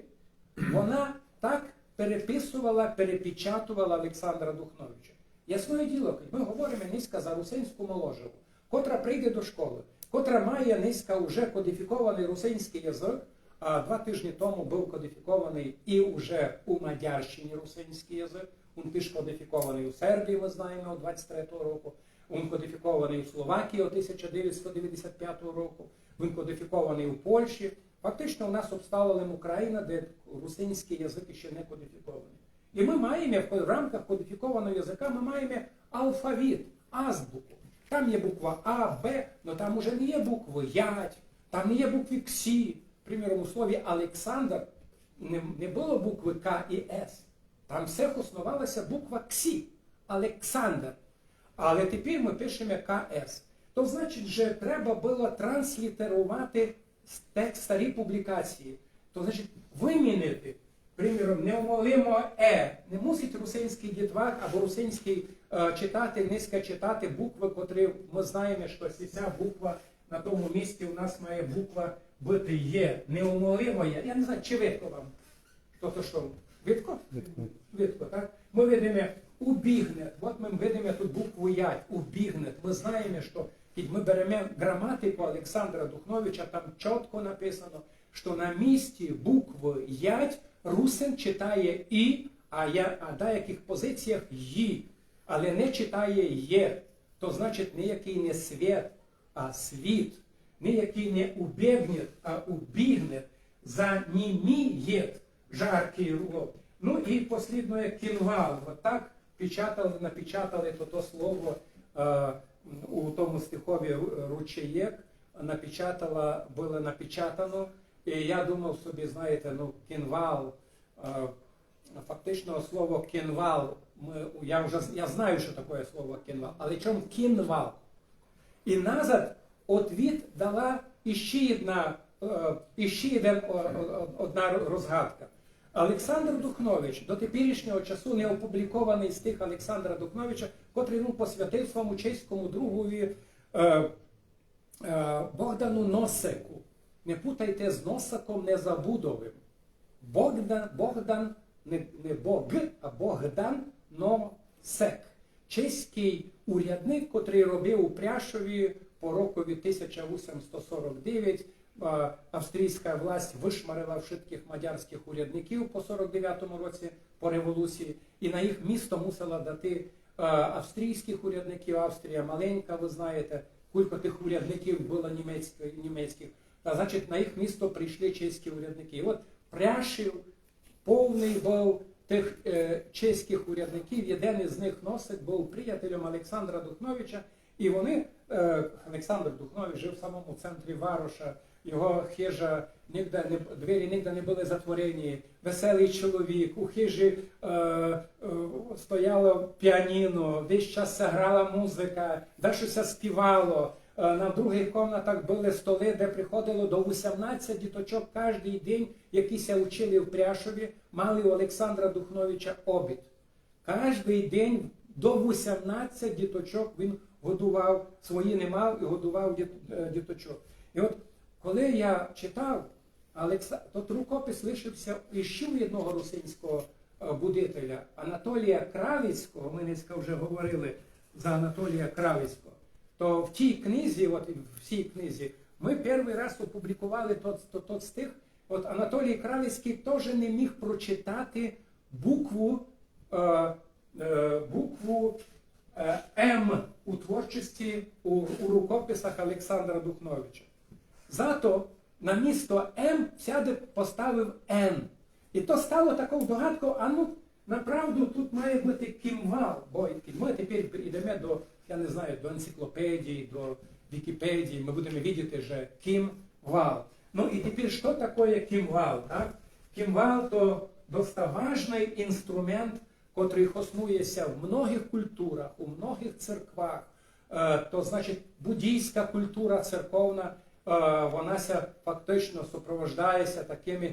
вона так переписовала, перепечатовала Олександра Духновича. Ясноє діло, кідь мы говориме нынька за русинську моложаву, котра прийде до школы, котра має нынька уже кодифікованый русинськый язык, а два тыжні тому быв кодифікованый і уже у Мадярщині русинськый язык, він тыж кодифікованый у Сербії, мы знаєме, од двадцять третього року, він кодифікованый у Словакії од тисяча девятсот девятдесят пятого року, він кодифікованый у Польщі. Фактично у нас обстала лем Україна, де русинськый язык іщи не кодифікованый. І мы маєме в ко- рамках кодифікованого языка, мы маєме алфавіт, азбуку. Там є буква А, Б, но там уже не є буквы ять, там не є буквы ксі. Приміром, у слові Олександр не, не было буквы К і С. Там все хосновала ся буква ксі, Олександр. Але тепер мы пишеме К С. То значить, же треба было транслітеровати с- текст старої публікації. То значить, вымінити, приміром, неумолимо Е. Не мусить русинськый дітвак або русинськый е, читати, нынька читати буквы, котрі мы знаєме, што ся буква на тому місці у нас має буква быти Є. Неумолимо Є. Я не знаю, чи видко вам. Тобто што, видко? Видко. Видко, так? Мы видиме, Убігнет. От мы видиме тут букву ять, убігнет. Мы знаєме, што кідь мы береме граматику Александра Духновича, там чотко написано, што на місці буквы ять русин читає і, а я, а в даякых позиціях ї, але не читає є. То значить, ниякый не свет, а світ. Ниякый не убегнет, а убігнет. Занімієт жаркый рулов. Ну і послідноє кінвал. От так печатали, напечатали то, то слово е, у тому стихові ру- ручеєк, напечатала, было напечатано. І я думав собі, знаєте, ну, кінвал, е, фактично слово кінвал, мы, я вже з- я знаю, що таке слово кінвал, але чому кінвал? І назад отвіт дала іщи одна, е, іщи один, о- о- одна розгадка. Олександр Духнович, до теперішнього часу не опублікованый стих Олександра Духновича, котрый він посвятив своєму чеському другові е, е, Богдану Носику. Не путайте з Носиком Незабудовым. Богдан, Богдан, не, не Бог, а Богдан Носик. Чеськый урядник, котрый робив у Пряшові по рокові тисяча вісімсот сорок девять, е, австрійська власть вышмарила вшыткых мадярськых урядників по сорок девятому році, по революції, і на їх місто мусила дати е, австрійськых урядників. Австрія маленька, вы знаєте, кулько тых урядників было німецькых, німецькых. Та, значить, на їх місто прийшли чеські урядникы. І от Пряшів повный быв тых е, чеськых урядників. Єден із них, Носик, быв приятелем Олександра Духновича. І вони, е, Олександр Духнович жив в самому центрі вароша, його хижа нигде не, двері нигде не были затворені, веселый чоловік, у хижі е, е, стояло піаніно, весь час ся грала музика, дашто ся співало. Е, на другых комнатах были столы, де приходило до вісімнадцять діточок каждый день, які ся учили в Пряшові, мали у Олександра Духновича обід. Каждый день до вісімнадцять діточок він годував, свої не мав і годував діт- е, діточок. І от коли я читав, Олекса... тот рукопис лишив ся іщи у одного русинського е, будителя, Анатолія Кравицького, мы нынька вже говорили за Анатолія Кравицького, то в тій книзі, от в цій книзі, мы первый раз опублікували тот, тот, тот стих. От Анатолій Кравицькый тоже не міг прочитати букву, е, е, букву е, М у творчості, у, у рукописах Олександра Духновича. Зато на місто М всяды поставив Н. І то стало таков догадков, а ну, направду тут має быти кімвал, бо мы тепер йдеме до, я не знаю, до енциклопедії, до Вікіпедії, мы будеме видіти, же кімвал. Ну і тепер, што такоє кімвал, так? Кімвал то доста важный інструмент, котрый хоснує ся в многых културах, у многых церквах. Е, то значить, буддійська култура церковна, е, вона ся фактично супровождає ся такыми,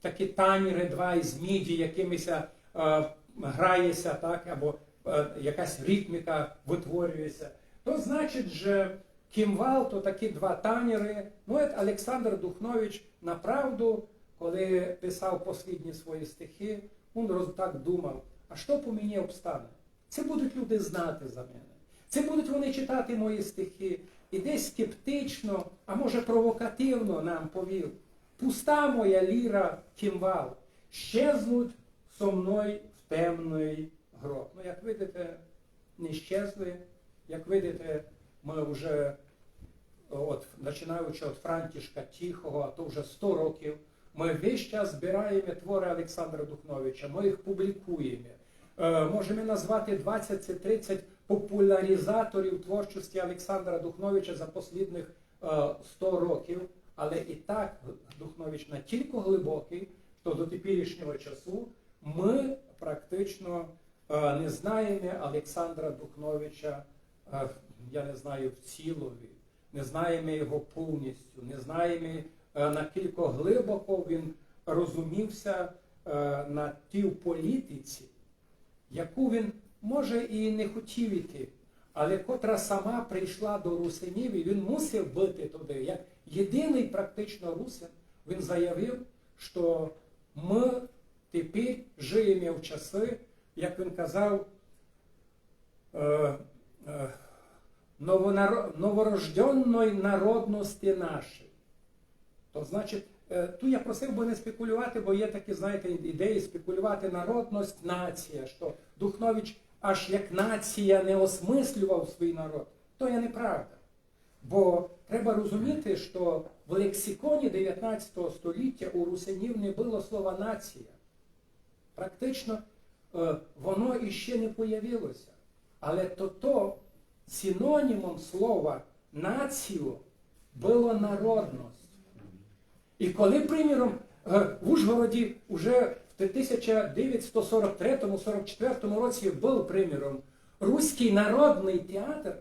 такі таніры два із міді, якыми ся е, грає ся, так, або е, якась ритміка вытворює ся. То значить, же кімвал то такі два таніры. Ну, от Олександр Духнович направду, коли писав послідні свої стихи, він роз... так думав: а што по мені обстане? Ци будуть люди знати за мене? Ци будуть вони читати мої стихи? І десь скептично, а може провокативно нам повів: пуста моя ліра, кімвал, щезнуть со мною в темный гроб. Ну, як видите, не щезли. Як видите, мы вже, от, починаючи від Франтішка Тихого, а то вже сто років, мы весь час збираєме творы Олександра Духновича, мы їх публікуєме. Е, можеме назвати двадцять ци тридцять популяризаторів творчості Олександра Духновича за послідных е, сто років, але і так Духнович натілько глибокый, што до теперішнього часу мы практично е, не знаєме Олександра Духновича, е, я не знаю, в цілови, не знаєме його повністю, не знаєме, е, накілько глибоко він розумів ся е, на тій політиці, яку він, може, і не хотів іти, але котра сама прийшла до русинів, і він мусив быти туды. Як єдиный практично русин, він заявив, што мы тепер жиєме в часы, як він казав, е, е, новонаро- новорожденной народности нашей. То значить, е, ту я просив бы не спекулювати, бо є такі, знаєте, ідеї спекулювати: народность, нація, што Духнович аж як нація не осмыслював свій народ. То є неправда. Бо треба розуміти, што в лексиконі девятнадцятого століття у русинів не было слова нація. Практично, е, воно іще не появилося. Але то, то синонімом слова націю было народность. І коли, приміром, е, в Ужгороді уже в тисяча девятсто сорок третьому, сорок четвертому році быв, приміром, Руськый народный театр,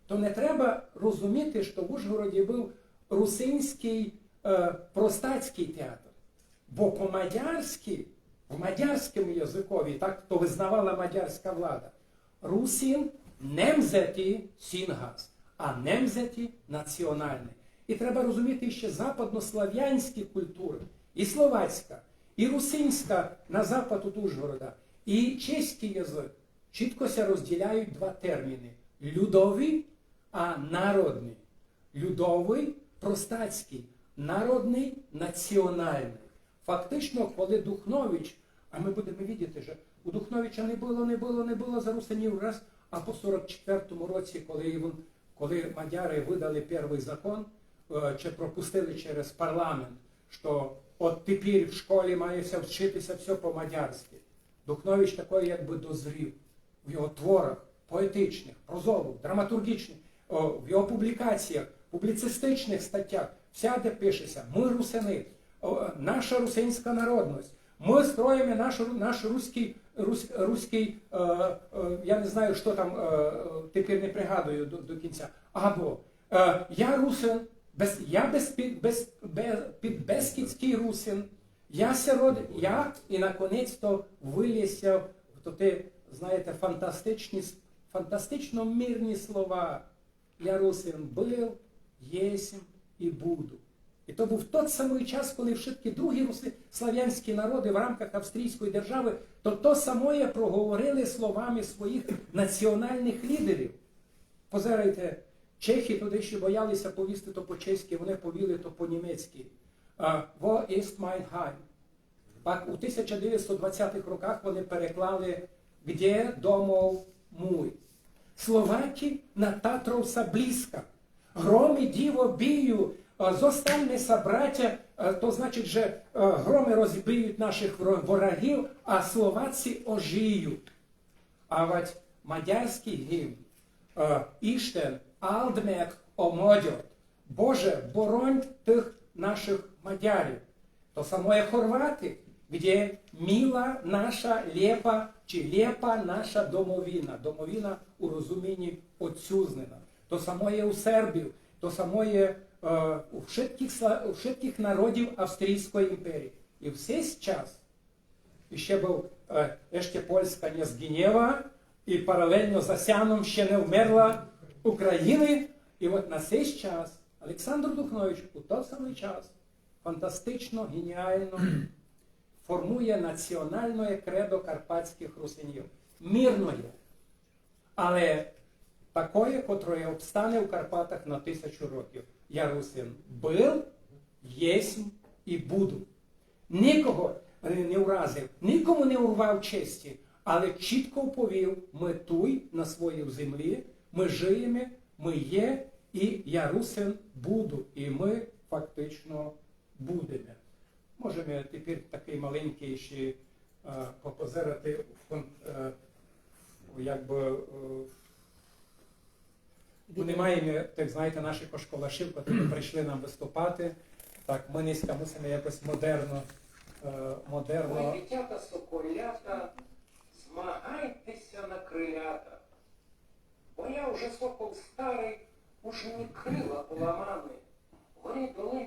то не треба розуміти, што в Ужгороді быв русинськый, е, простацькый театр. Бо по-мадярськы, в мадярському языкові, так то визнавала мадярська влада, русин немзеті сінгас, а немзеті національный. І треба розуміти іще западнославянські культуры, і словацька, і русинська на запад од Ужгорода, і чеськый язык. Чітко ся розділяють два терміны: людовый а народный. Людовый — простацькый, народный — національный. Фактично, коли Духнович, а мы будеме видіти, што у Духновича не было, не было, не было за русинів раз, а по сорок четвертому році, коли, він, коли мадяры выдали первый закон, е, чи пропустили через парламент, што от тепер в школі має ся вчити ся всьо по-мадярськы. Духнович такой якбы дозрів в його творах поетичных, прозовых, драматурґічных, о, в його публікаціях, публіцистичных статтях, всяде пише ся: мы русины, о, наша русинська народность, мы строїме наш, ру- наш руськый, рус, руськый, е, е, я не знаю, што там, е, е, тепер не пригадую до, до кінця. Або, е, я русин, без, я без, без, без, підбескідськый русин, я ся род-, я, і наконець-то вылє ся в тоті, знаєте, фантастичні с- фантастично мирні слова: я русин быв, єсмь і буду. І то быв тот самый час, коли вшыткі другі руси- славянські народы в рамках австрійської державы то, то самоє проговорили словами своїх національных лідерів. Позирайте, чехы тогды іщи бояли ся повісти то по-чеськы, вони повіли то по-німецькы. А, Wo ist mein Heim? Пак у тисяча девятсто двадцятых роках вони переклали: Где домов муй? Словакы на Татров са близко. Громы діво бію, а, зостань ми са братя, а, то значить, же, а, громы розбиють нашых вро- ворогів, а словаці ожиють. Авадь мадярськый гімн, е, Isten, áld meg a magyart. Боже, боронь тых нашых мадярів. То самоє хорваты, где мила наша лєпа, чи лєпа наша домовина. Домовина у розумінї отцюзнина. То самоє у сербів, то самоє, е, у вшыткых сла- у вшыткых народів Австрійської імперії. І в сей час іщи быв, е, іщи Польска не зґінєва, і паралельно за сяном іщи не вмерла Україна. І от на сей час Александр Духнович у тот самый час фантастично, геніално формує національноє кредо карпатськых русинів. Мирноє, але такоє, котроє обстане у Карпатах на тисячу років. Я русин быв, єсмь і буду. Никого не, не уразив, никому не урвав честі, але чітко повів: мы туй, на своїй землї, мы жиєме, мы є, і я русин буду, і мы фактично будеме. Можеме тепер такый маленькый іщи, е, попозирати в кон- е, якбы, е, мы не маєме, так знаєте, нашых кошколашів, котрі прийшли нам выступати. Так, мы нынька мусиме якось модерно, е, модерно. Ой, дитята соколята, змагайте ся на крилята. Бо я вже сокол старый, уж мені крила поламаны. Вони доли,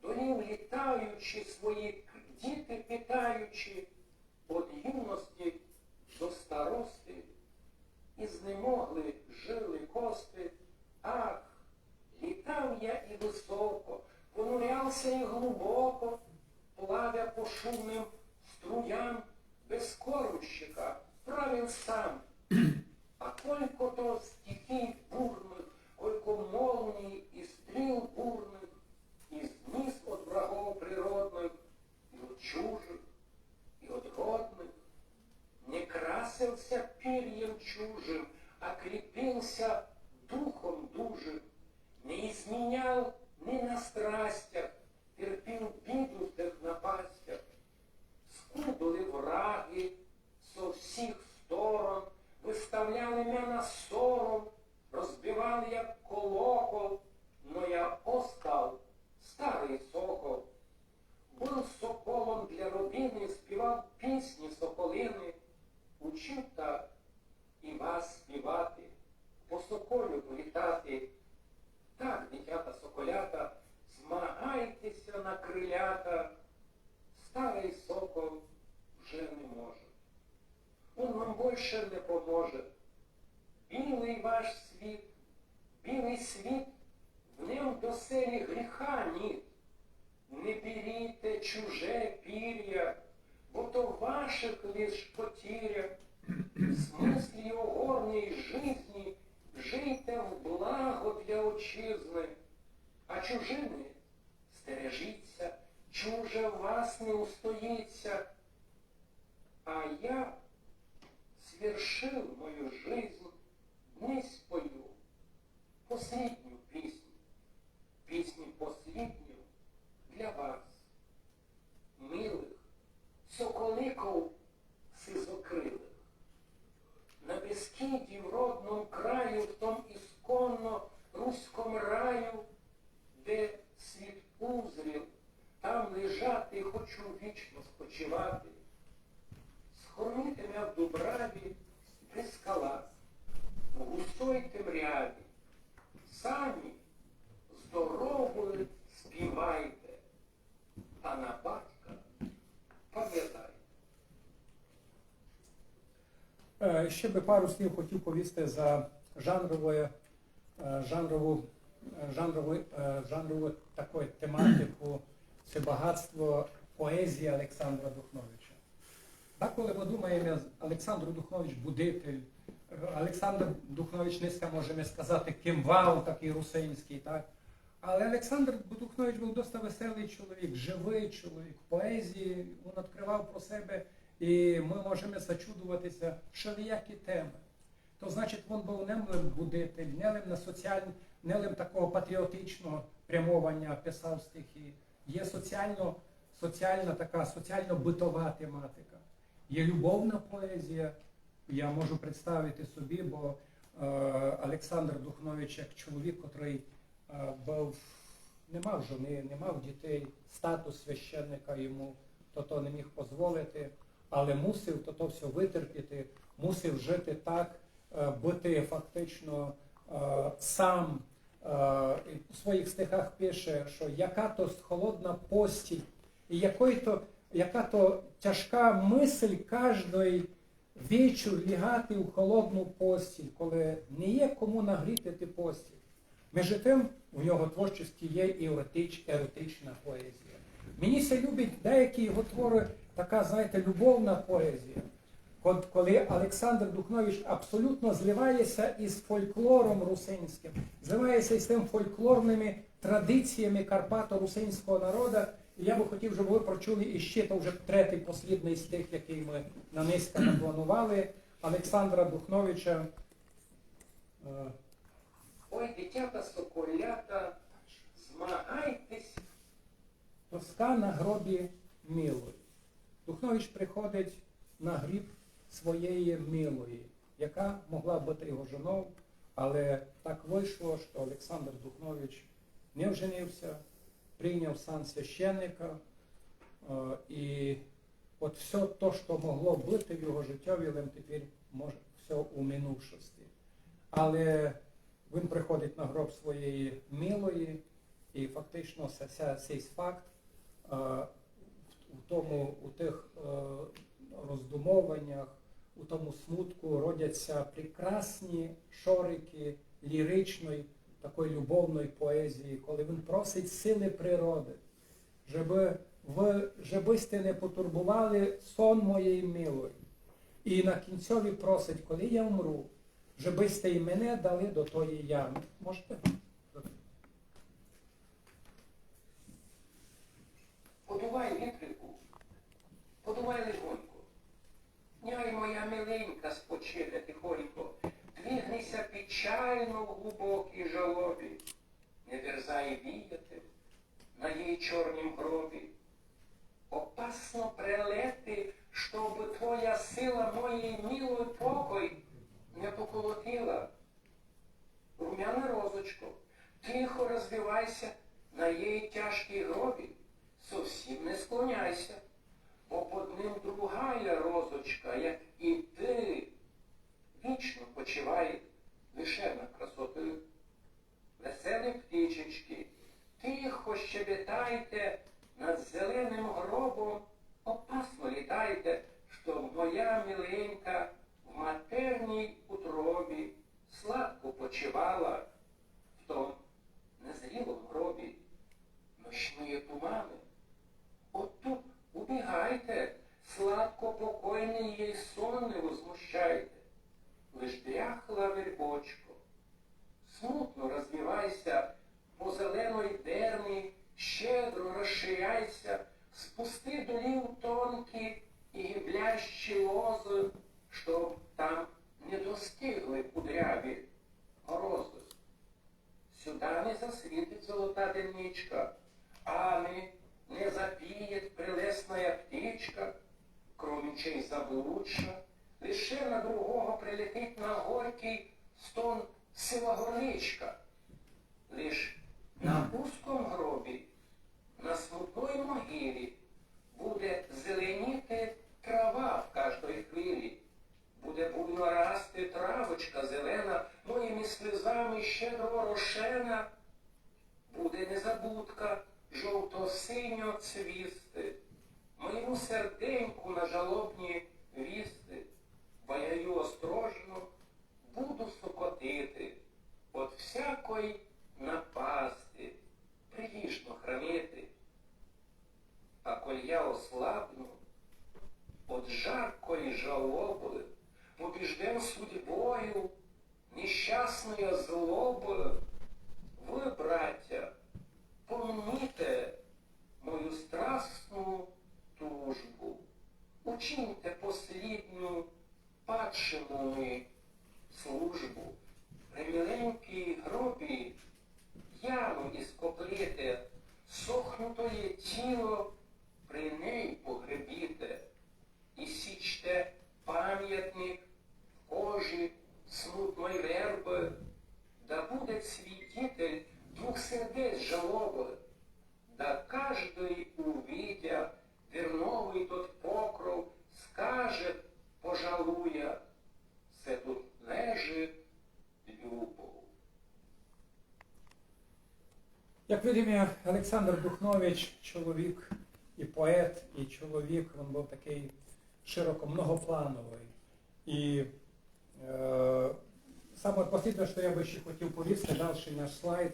долів літаючи, свої к- діти питаючи, од юности до старости, і знемогли жилы кости. Ах, літав я і высоко, понуряв ся і глубоко, плавя по шумным струям, без кормщика правив сам. А Сколько то стихий бурных, колько молний и стріл бурных, и зніс от врагов природных, и от чужих, и от родных. Не красил ся пірьем чужим, а кріпил ся духом дужим, не измінял ни на страстях, терпіл біду в тых напастях. Скубили враги со всіх сторон, выставляли мя на сором, розбивали як колокол, но я остал старый сокол. Был соколом для родины, співав пісні соколины, учив так и вас співати, по соколю політати. Так, дитята соколята, змагайте ся на крылята. Старый сокол вже не може. Он вам больше не поможе. Білый ваш світ, білый світ, в нем доселі гріха ніт. Не беріте чуже піря, бо то ваших лиш потіря. В смыслі огорней жизни жийте в благо для отчизны, а чужины стережіть ся, чуже вас не устоїть ся. А я свершил мою жизнь, днесь пою послідню пісню, пісню послідню для вас, милых соколиков сизокрылых. На Бескіді, в родном краю, в том исконно руськом раю, де світ узрів, там лежати хочу, вічно спочивати. Схороніте мя в дубраві, де скала, в густой темряві. Самі здоровы співайте, а на батька памятайте. Е, Ще би пару слів хотів повісти за жанрове, е, жанрову, е, жанрову, е, жанрову таку тематику, це багатство поезії Олександра Духновича. Деколи ми думаємо, Олександр Духнович будитель. Олександр Духнович, низько можемо сказати, кимвал такий русинський, так? Але Олександр Духнович був досить веселий чоловік, живий чоловік, поезії, він відкривав про себе, і ми можемо зачудуватися, всілякі теми. То значить, він був не лише будитель, не лише на соціаль... не лише такого патріотичного прямування писав стихи. Є соціально, соціальна така, соціально-битова тематика. Є любовна поезія. Я можу представити собі, бо е, Олександр Духнович, як чоловік, який е, був, не мав жони, не мав дітей, статус священника йому то, то не міг дозволити, але мусив то, то все витерпіти, мусив жити так, е, бути фактично е, сам. Е, і у своїх стихах пише, що яка то холодна постіль, і якої то, яка то тяжка мисль кожної вечір лягати в холодну постіль, коли не є кому нагріти ту постіль. Між тим, в його творчості є і еротич, еротична поезія. Мені ся любить деякі його твори, така, знаєте, любовна поезія. Код- Коли Олександр Духнович абсолютно зливає ся із фольклором русинським, зливає ся із тим фольклорними традиціями карпато-русинського народу. І я би хотів, щоб ви прочули іще, то вже третій, послідний стих, який ми на низько напланували, Олександра Духновича. Е, Ой, дитята соколята, змагайтесь. Тоска на гробі милої. Духнович приходить на гріб своєї милої, яка могла бути його жонов, але так вийшло, що Олександр Духнович не вженився, прийняв сан священника, е, і от все то, що могло бути в його життєві, лем тепер може все у минувшості. Але він приходить на гроб своєї милої, і фактично ся, ся, сей факт е, в, в тому, у тих е, роздумованнях, у тому смутку родяться прекрасні шорики ліричної, такої любовної поезії, коли він просить сили природи, щоб ви, щоб сте не потурбували сон моєї милої. І на кінцьові просить, коли я вмру, же бы сьте і мене дали до тої ями. Можете? Подувай, вітрику, подувай легонько. Няй, моя миленька, спочине тихонько, двигни ся печально в глубокій жалобі. Не дерзай віяти на їй чорнім гробі. Опасно прелети, щоб твоя сила моїй милой покой не поколотила. Румяна розочко, тихо розвивай ся на їй тяжкій гробі, совсім не склоняй ся, бо под ним другая розочка, як і ты, вічно почиває лише на красоты. Веселі птичечки, тихо щебетайте над зеленым гробом, опасно літайте, што моя миленька в матерній утробі сладко почивала в том незрілом гробі. Ночные туманы, оттуд убігайте, сладко покойный їй сон не возмущайте. Лиш дряхла вербочко, смутно розвивай ся по зеленой дерни, щедро розширяй ся, спусти долі тонкі і гиблящі лозы, чтоб там не достигли кудряві морозы. Сюда не засвітить золота дымничка, ани не запіє прелесна птичка, кромічей заблудша, лише на другого прилетить на горький стон сива горничка. Лиш на узком гробі, на смутной могилі буде зеленіти трава в каждой хвилі. Буде буйно расти травочка зелена, моїми слезами щедро орошена. Буде незабудка жовто-синьо цвісти, моєму серденьку на жалобні вісти, бо я ю острожно буду сокотити от всякой напасти, приліжно хранити. А коль я ослабну от жаркой жалобы, побіжден судьбою нещасної злобы, вы, братя, помніте мою страстну тужбу, учиньте послідну падшому ми службу. При миленькій гробі яму іскопліте, сохнутоє тіло при ней погребіте. І січте памятник в кожі смутной вербы, да буде свідітель двух сердець жалобы, да каждый, увидя дерновый тот покров, скаже, пожалуя, се тут лежить любов. Як видиме, Олександр Духнович чоловік і поет, і чоловік, він быв такый широко многоплановый. І е, саме послідне, што я бы ще хотів повісти, дальшый наш слайд,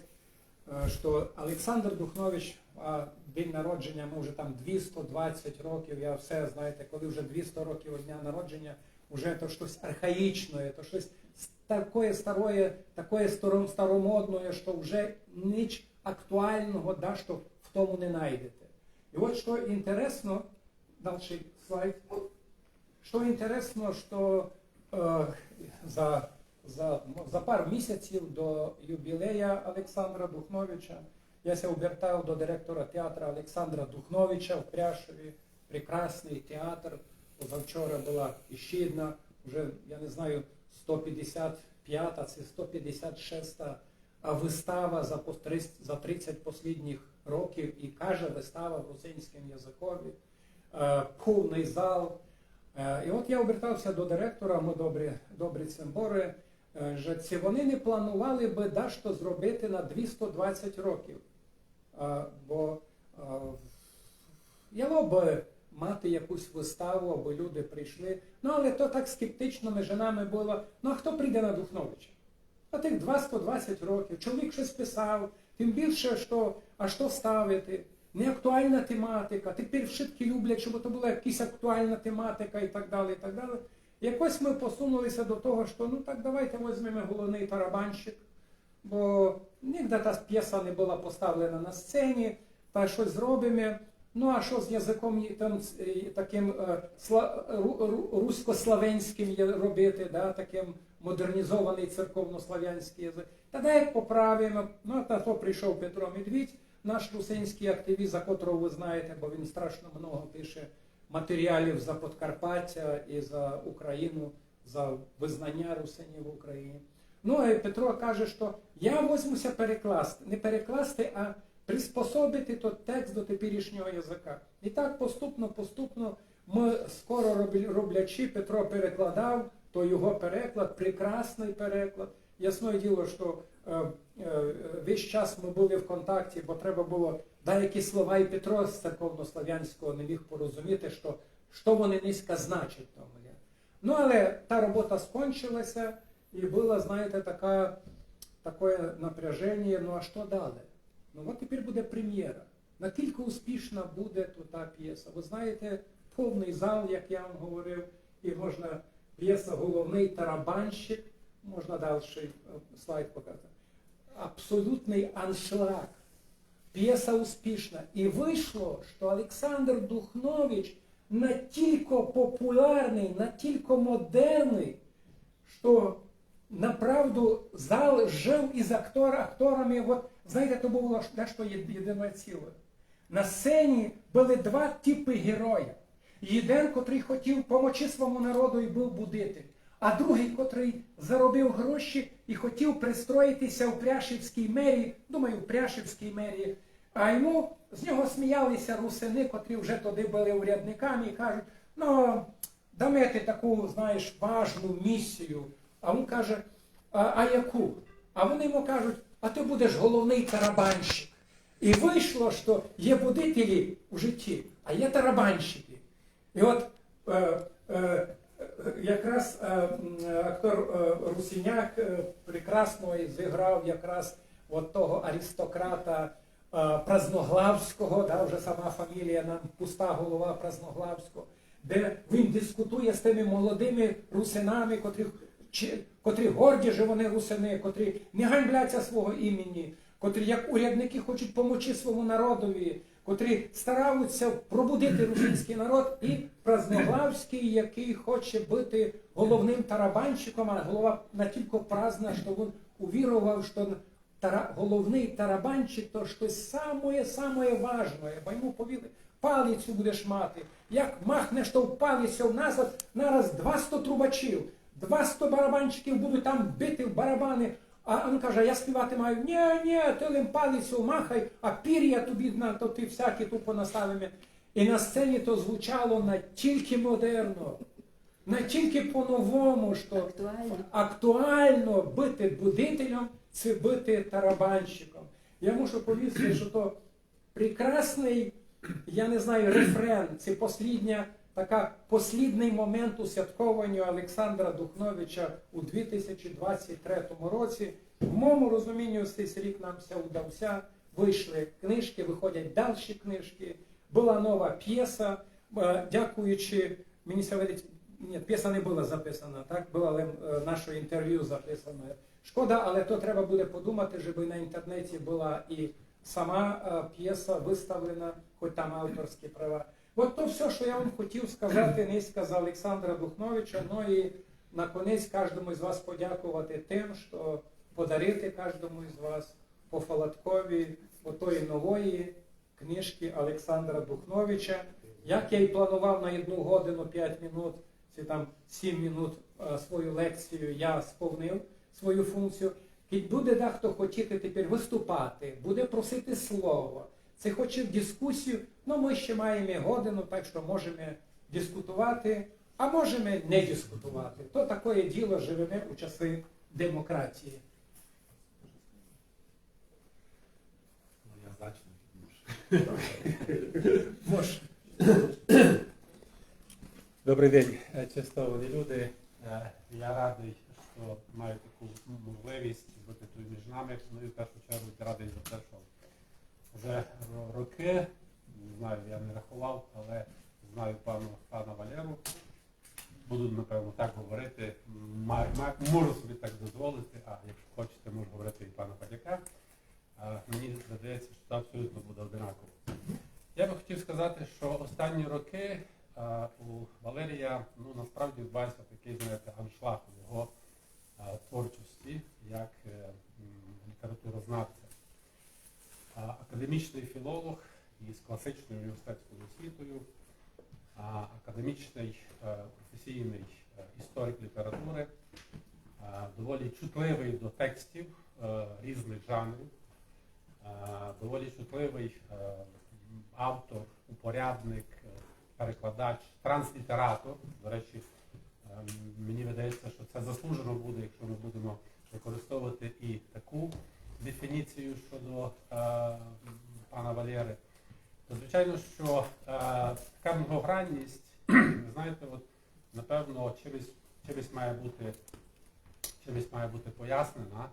е, што Олександр Духнович, а день народженя, мы вже там двісто двадцять років, я все, знаєте, коли вже двісто років від дня народженя, вже то штось архаїчне, то штось с-, такоє староє, такоє старом-, старомодноє, што вже ніч актуалного дашто в тому не найдете. І от што інтересно, дальшый слайд. Што інтересно, што е, за, за, за пару місяців до юбілея Олександра Духновича я ся обертав до директора театра Олександра Духновича в Пряшові. Прекрасный театр. Позавчора была іщи одна, вже, я не знаю, сто пятдесят пята ци сто пятдесят шеста, а, выстава за, пос-, трис-, за тридцять послідніх років, і кажда выстава в русинськім языкові. Е, повный зал. Е, і от я обертав ся до директора, мы добрі, добрі цимборы, е, же ци вони не планували бы дашто зробити на двісто двадцять років. Е, бо, е, яло бы мати якусь выставу, абы люди прийшли. Ну, але то так скептично межи нами было. Ну, а хто прийде на Духновича? А тых двасто двадцять років, чоловік штось писав, тым більше, што, а што ставити? Неактуална тематика, тепер вшыткі люблять, щоб то была якась актуална тематика і так далі, і так далі. Якось мы посунули ся до того, што, ну так, давайте возьмеме «Головный тарабанщик», бо нигде та пєса не была поставлена на сцені, та штось зробиме. Ну, а што з языком і тым, е, такым, е, сла-, ру-, ру-, руськославянськым є робити, да, такым модернізованый церковнославянськый язык? Та дай поправиме. Ну, та то прийшов Петро Медвідь, наш русинськый активіст, за котрого вы знаєте, бо він страшно много пише матеріалів за Подкарпаття і за Україну, за визнаня русинів в Україні. Ну, а Петро каже, што я возьму ся перекласти, не перекласти, а приспособити тот текст до теперішнього языка. І так поступно, поступно мы скоро робля-, роблячи, Петро перекладав, то його переклад, прекрасный переклад. Ясне діло, што, е, е, весь час мы были в контакті, бо треба было деякі слова і Петро з церковнославянського не міг порозуміти, што, што вони нынька значать там. Ну, але та робота скончила ся, і было, знаєте, така, такоє напряженя, ну а што далі? Ну от тепер буде премєра. Наскілько успішна буде то та пєса? Вы знаєте, повный зал, як я вам говорив, і можна, пєса «Головный тарабанщик», можна дальшый, е, слайд показати. Абсолютный аншлаг. Пєса успішна. І вышло, што Олександр Духнович натілько популярный, натілько модерный, што направду зал жив із актор-, акторами. От, знаєте, то было дашто єд-, єдине ціле. На сцені были два типы героя. Єден, котрый хотів помочи свому народу і быв будитель, а другый, котрый заробив гроші і хотів пристроїти ся у Пряшівській мерії, думаю, у Пряшівській мерії, а йому, з нього сміяли ся русины, котрі вже тоді были урядниками, і кажуть: «Ну, даме ти таку, знаєш, важну місію». А він каже: «А, а яку?» А вони йому кажуть: «А ти будеш головный тарабанщик». І вышло, што є будителі у житті, а є тарабанщики. І от, е, е, якраз, е, м, актор, е, Русиняк, е, прекрасно і зіграв якраз от того аристократа, е, Праздноглавського, да, вже сама фамілія нам пуста голова, Праздноглавського, де він дискутує з тыми молодыми русинами, котрі, чи, котрі горді, же вони русины, котрі не ганьблять ся свого імені, котрі як урядники хочуть помочи свому народові, котрі старають ся пробудити русинськый народ, і Праздноглавськый, якый хоче быти головным тарабанщиком, а голова натілько праздна, што він увірував, што тара-, головный тарабанщик то штось самоє-самоє важноє, бо йому повіли: «Палицю будеш мати». Як махнеш тов палицьов назад, нараз двасто трубачів, двасто барабанщиків будуть там бити в барабаны. А він каже: «Я співати маю». «Нє, нє, ти лим палицьов махай, а піря тобі на то, ти всякі ту понаставиме». І на сцені то звучало натілько модерно, натілько по-новому, што актуално. Актуално быти будителем, ци быти тарабанщиком. Я мушу повісти, што то прекрасный, я не знаю, рефрен, ци послідня, така послідный момент у святкованню Олександра Духновича у дві тисячі двадцять третьому році. В мому розумінню, сей рік нам ся удав ся, вышли книжкы, выходять дальші книжкы. Была нова пєса, е, дякуючи, мені ся видить, ні, пєса не была записана, так? Было лем, е, наше інтервю записане. Шкода, але то треба буде подумати, жебы на інтернеті была і сама, е, пєса выставлена, хоть там авторські права. От то всьо, што я вам хотів сказати нынька за Олександра Духновича. Ну і наконець каждому із вас подякувати тым, што подарити каждому із вас по фалаткові отої нової книжкы Олександра Духновича. Як я й планував на одну годину пять минут, ци там сім минут, е, свою лекцію, я сповнив свою функцію. Кідь буде дехто хотіти тепер выступати, буде просити слово, ци хоче дискусію, ну, мы ще маєме годину, так што можеме дискутувати, а можеме не дискутувати. То такоє діло, живеме у часы демократії. Ну, я зачну. Мож. Добрый день, е, честовані люди. Е, я радый, што маю таку можливість быти туй між нами. Ну і в першу чергу радый за те, што вже ро-, рокы, не знаю, я не рахував, але знаю пана, пана Валеру. Буду, напевно, так говорити, ма- ма- можу собі так дозволити, а якщо хочете, можу говорити і пана Падяка. А, мені здається, що це абсолютно буде одинаково. Я би хотів сказати, що останні роки а, у Валерія ну, насправді відбувається такий, знаєте, аншлаг у його а, творчості, як е, м, літературознавця. А, академічний філолог із класичною університетською освітою, а, академічний е, професійний е, історик літератури, а, доволі чутливий до текстів е, різних жанрів, а, доволі чутливий е, автор, упорядник, е, перекладач, транслітератор. До речі, е, мені видається, що це заслужено буде, якщо ми будемо використовувати і таку дефініцію щодо е, пана Валєри. То, звичайно, що е, така многогранність, ви знаєте, от, напевно, чимось, чимось має бути чимось має бути пояснена,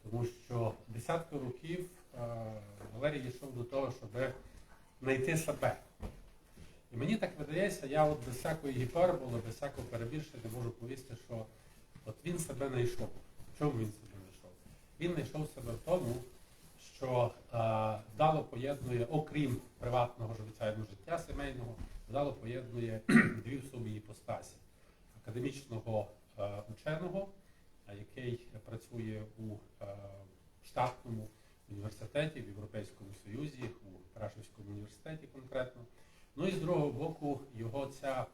тому що десятки років е, Валерій йшов до того, щоб знайти себе. І мені так видається, я от без всякої гіперболи, без всякого перебільшення можу повісти, що от він себе знайшов. В чому він себе знайшов? Він знайшов себе в тому, що е, вдало поєднує, окрім приватного, звичайно, життя сімейного, вдало поєднує дві в собі іпостасі: академічного е, ученого, е, який працює у е, штатному університеті в Європейському Союзі, у Прашівському університеті конкретно. Ну і з другого боку, його ця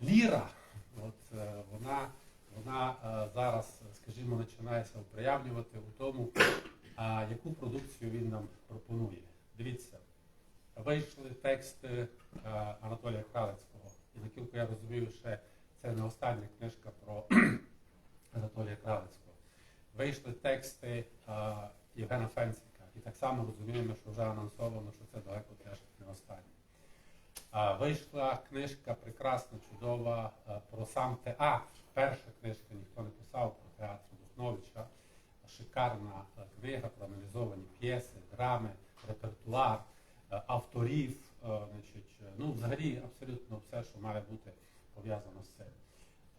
ліра, от е, вона, вона е, зараз, скажімо, починає ся оприявнювати у тому, а, яку продукцію він нам пропонує. Дивіться, вийшли тексти е, Анатолія Кралицького. І наскільки я розумію, ще це не остання книжка про Анатолія Кралицького. Вийшли тексти е, Євгена Фенцика. І так само розуміємо, що вже анонсовано, що це далеко теж не останнє. А, вийшла книжка прекрасна, чудова е, про сам театр. Перша книжка, ніхто не писав про театр Духновича. Шикарна е, книга, проаналізовані п'єси, драми, репертуар, е, авторів, е, значить, е, ну, взагалі абсолютно все, що має бути пов'язано з цим.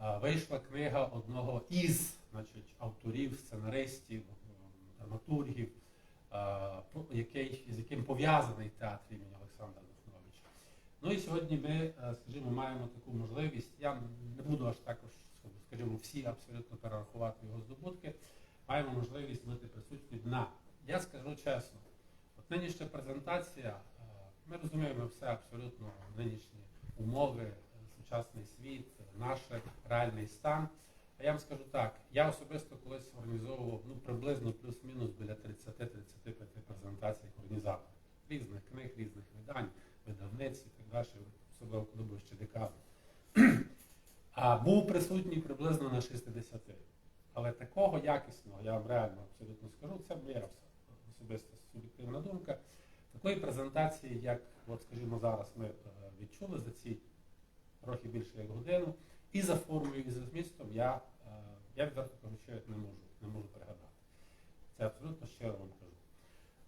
Е, Вийшла книга одного із, значить, авторів, сценаристів, е, драматургів, е, по- який, з яким пов'язаний театр імені Олександра Духновича. Ну і сьогодні ми, е, скажімо, маємо таку можливість. Я не буду аж також, скажімо, всі абсолютно перераховувати його здобутки. Маємо можливість бути присутні на. Я скажу чесно, от нинішня презентація, е, ми розуміємо все абсолютно, нинішні умови, е, сучасний світ, е, наш реальний стан. А я вам скажу так, я особисто колись організовував ну, приблизно плюс-мінус біля тридцяти-тридцяти п'яти презентацій як організатор. Різних книг, різних видань, видавниць і так далі, особливо коли був ще деканом. А був присутній приблизно на шістдесяти. Але такого якісного, я вам реально абсолютно скажу, це моя вс- особиста суб'єктивна думка. Такої презентації, як, от, скажімо, зараз ми е, відчули за ці трохи більше як годину, і за формою, і за змістом я, е, я відверто кажучи, не можу, не можу пригадати. Це абсолютно щиро вам кажу.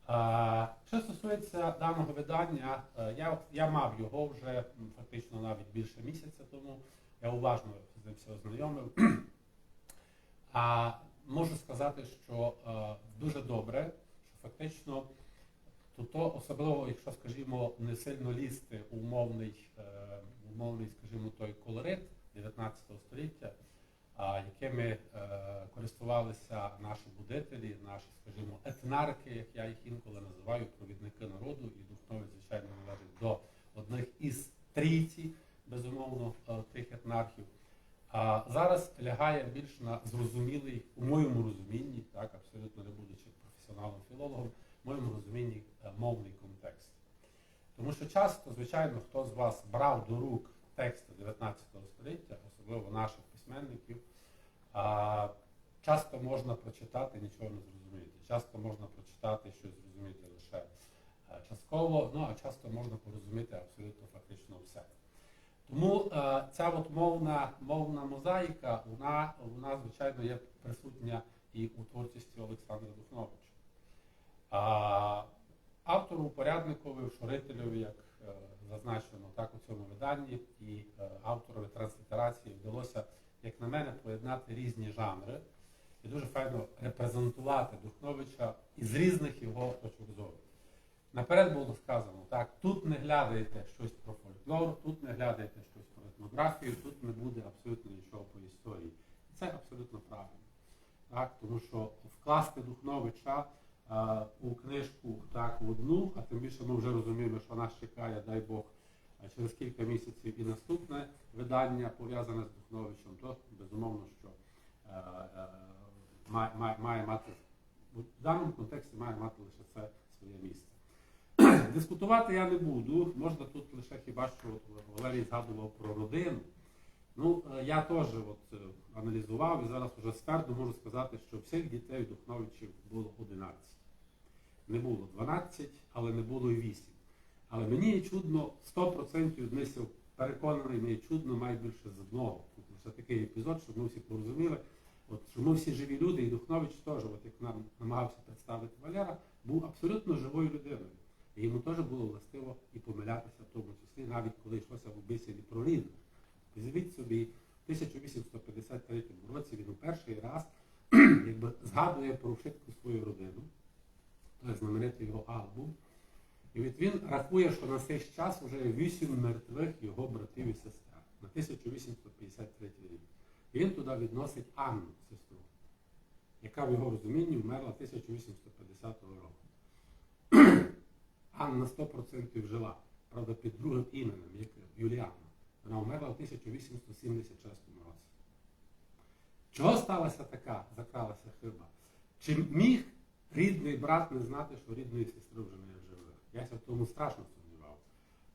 А, що стосується даного видання, е, я, я мав його вже м, фактично навіть більше місяця тому. Я уважно з ним все ознайомив. А можу сказати, що е, дуже добре, що фактично то, то особливо, якщо, скажімо, не сильно лізти у умовний, е, умовний, скажімо, той колорит дев'ятнадцятого століття, а, якими е, користувалися наші будителі, наші, скажімо, етнархи, як я їх інколи називаю, провідники народу, і Духнович, звичайно, належить до одних із трійці, безумовно, е, тих етнархів. А зараз лягає більш на зрозумілий, у моєму розумінні, так, абсолютно не будучи професіоналом-філологом, в моєму розумінні е, мовний контекст. Тому що часто, звичайно, хто з вас брав до рук тексти дев'ятнадцятого століття, особливо наших письменників, а, часто можна прочитати, нічого не зрозуміти. Часто можна прочитати щось зрозуміти лише е, частково, ну а часто можна порозуміти абсолютно фактично все. Тому е, ця от мовна, мовна мозаїка, вона, вона, звичайно, є присутня і у творчості Олександра Духновича. А, автор Упорядникові, ушорительові, як е, зазначено так у цьому виданні, і е, авторові транслітерації вдалося, як на мене, поєднати різні жанри і дуже файно репрезентувати Духновича із різних його точок зору. Наперед було сказано, так, тут не глядайте щось про фольклор, тут не глядайте щось про етнографію, тут не буде абсолютно нічого по історії. І це абсолютно правильно. Так, тому що вкласти Духновича е, у книжку так в одну, а тим більше ми вже розуміємо, що нас чекає, дай Бог, е, через кілька місяців і наступне видання, пов'язане з Духновичем, то безумовно, що е, е, має, має, має мати, в даному контексті має мати лише це своє місце. Дискутувати я не буду, можна тут лише хіба що от Валерій згадував про родину. Ну, е, я теж от е, аналізував і зараз уже ствердно можу сказати, що всіх дітей Духновичів було одинадцять. Не було дванадцять, але не було і вісім. Але мені є чудно, сто процентів не сів переконаний, мені чудно май більше з одного. Тобто це такий епізод, щоб ми всі порозуміли, от, що ми всі живі люди, і Духнович теж, от як нам намагався представити Валера, був абсолютно живою людиною. І йому теж було властиво і помилятися, в тому числі, навіть коли йшлося в бесіді про рідних. Уявіть собі, в тисяча вісімсот п'ятдесят третьому році він у перший раз якби, згадує про вшитку свою родину, то є знаменитий його альбом. І от він рахує, що на цей час вже є вісім мертвих його братів і сестер на тисяча вісімсот п'ятдесят третій рік. І він туди відносить Анну, сестру, яка в його розумінні вмерла тисяча вісімсот п'ятдесятого року. Анна сто процентів жила, правда, під другим іменем, як Юліанна. Вона вмерла в тисяча вісімсот сімдесят шостому році. Чого сталася така, закралася хиба? Чи міг рідний брат не знати, що рідної сестри вже не є в живих? Я ся в тому страшно сумнівав.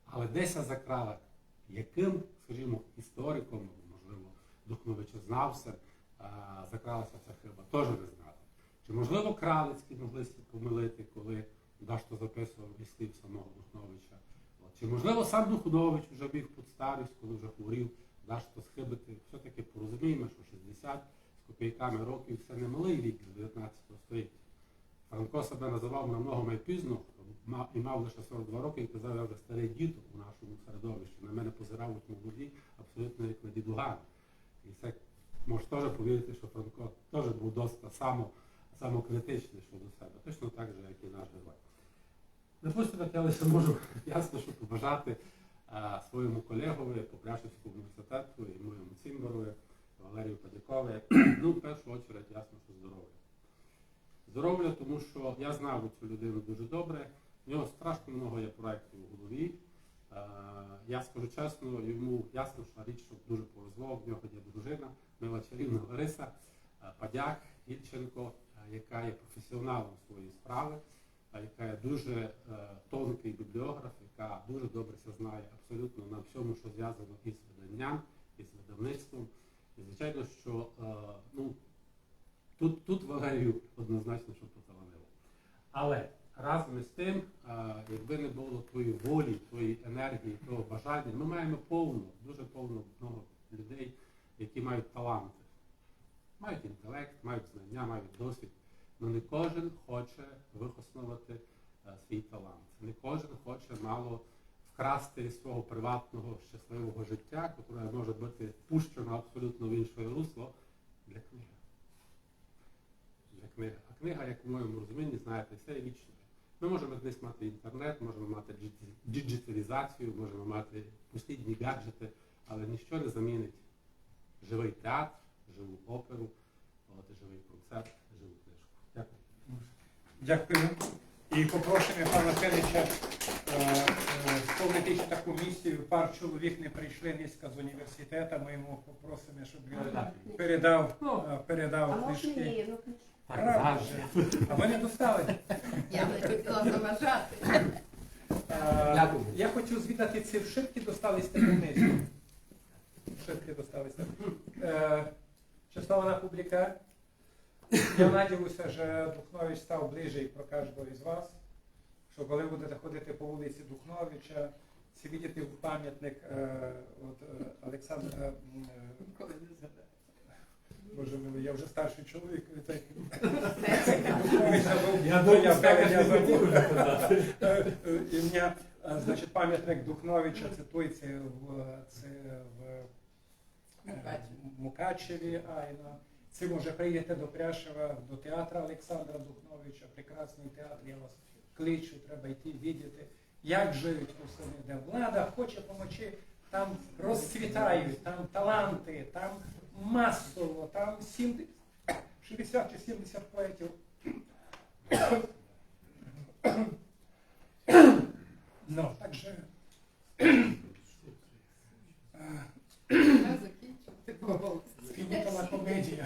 Але де ся закрала, яким, скажімо, істориком, або, можливо, духновичознавцем, а, закралася ця хиба, теж не знати. Чи, можливо, Кралицькі могли ся помилити, коли дашто записував із слів самого Духновича? От. Чи, можливо, сам Духнович вже міг під старість, коли вже хворів, дашто схибити? Все-таки порозуміємо, що шістдесят з копійками років — це не малий вік для дев'ятнадцятого століття. Франко себе називав намного май пізно, ма-, і мав лише сорок два роки, і казав: «Я вже старий дід у нашому середовищі, на мене позирають молоді, абсолютно як на дідугана». І це можеш теж повірити, що Франко теж був досить само-, самокритичний щодо себе, точно так же, як і наш герой. Напослідок я лише можу ясно, що побажати е, своєму колегові по Пряшівському університету і моєму цімборови Валерію Падякові, ну, в першу очередь, ясно, що здоров'я. Здоров'я, тому що я знав цю людину дуже добре, в нього страшно много є проєктів у голові. Е, я скажу чесно, йому ясно, що річ, що дуже повезло, в нього є дружина, мила чарівна Лариса е, Падяк Ільченко, е, яка є професіоналом своєї справи, а яка є дуже е, тонкий бібліограф, яка дуже добре ся знає абсолютно на всьому, що зв'язано із виданням, із видавництвом. І, звичайно, що е, ну, тут, тут Валерію однозначно, що поталанило. Але разом із тим, е, якби не було тої волі, тої енергії, того бажання, ми маємо повно, дуже повно много людей, які мають таланти. Мають інтелект, мають знання, мають досвід. Но не кожен хоче вихосновати е, свій талант. Не кожен хоче мало вкрасти із свого приватного щасливого життя, яке може бути пущено абсолютно в інше русло, для книги. Для книги. А книга, як в моєму розумінні, знаєте, це є вічне. Ми можемо днесь мати інтернет, можемо мати діджі-, діджиталізацію, можемо мати послідні гаджети, але ніщо не замінить живий театр, живу оперу, от, живий концерт, живу книжку. Дякую. Дякую. І попросимо пана Федича е, е, сповнити ще таку місію. Пар чоловік не прийшли низько з університету, ми йому попросимо, щоб він передав, е, передав книжки. Правда же? А ви не достали? Я не хотіла заважати. Е, я хочу звідати, чи вшыткі достали сьте книжки. Вшыткі достали сьте. Е, честована публіка, я надію ся, же Духнович став ближчий про каждого із вас, што коли будете ходити по улици Духновича, сі видите памятник е, от, е, Олександра е, м, е, Боже милый, я вже старшый чоловік, так. Я думаю, я забув вже казати. Імня, е, значить, пам'ятник Духновича, це той, це в, це в е, Мукачеві, айно. Ци може прийдете до Пряшева, до театра Олександра Духновича, прекрасный театр, я вас кличу, треба йти видіти, як живуть русины, де влада хоче помочи, там розцвітають, там таланты, там масово, там сім, шістдесят чи сімдесят поетів. Ну, так же Я закінчу, ти помовчи. Фініта ла комедія.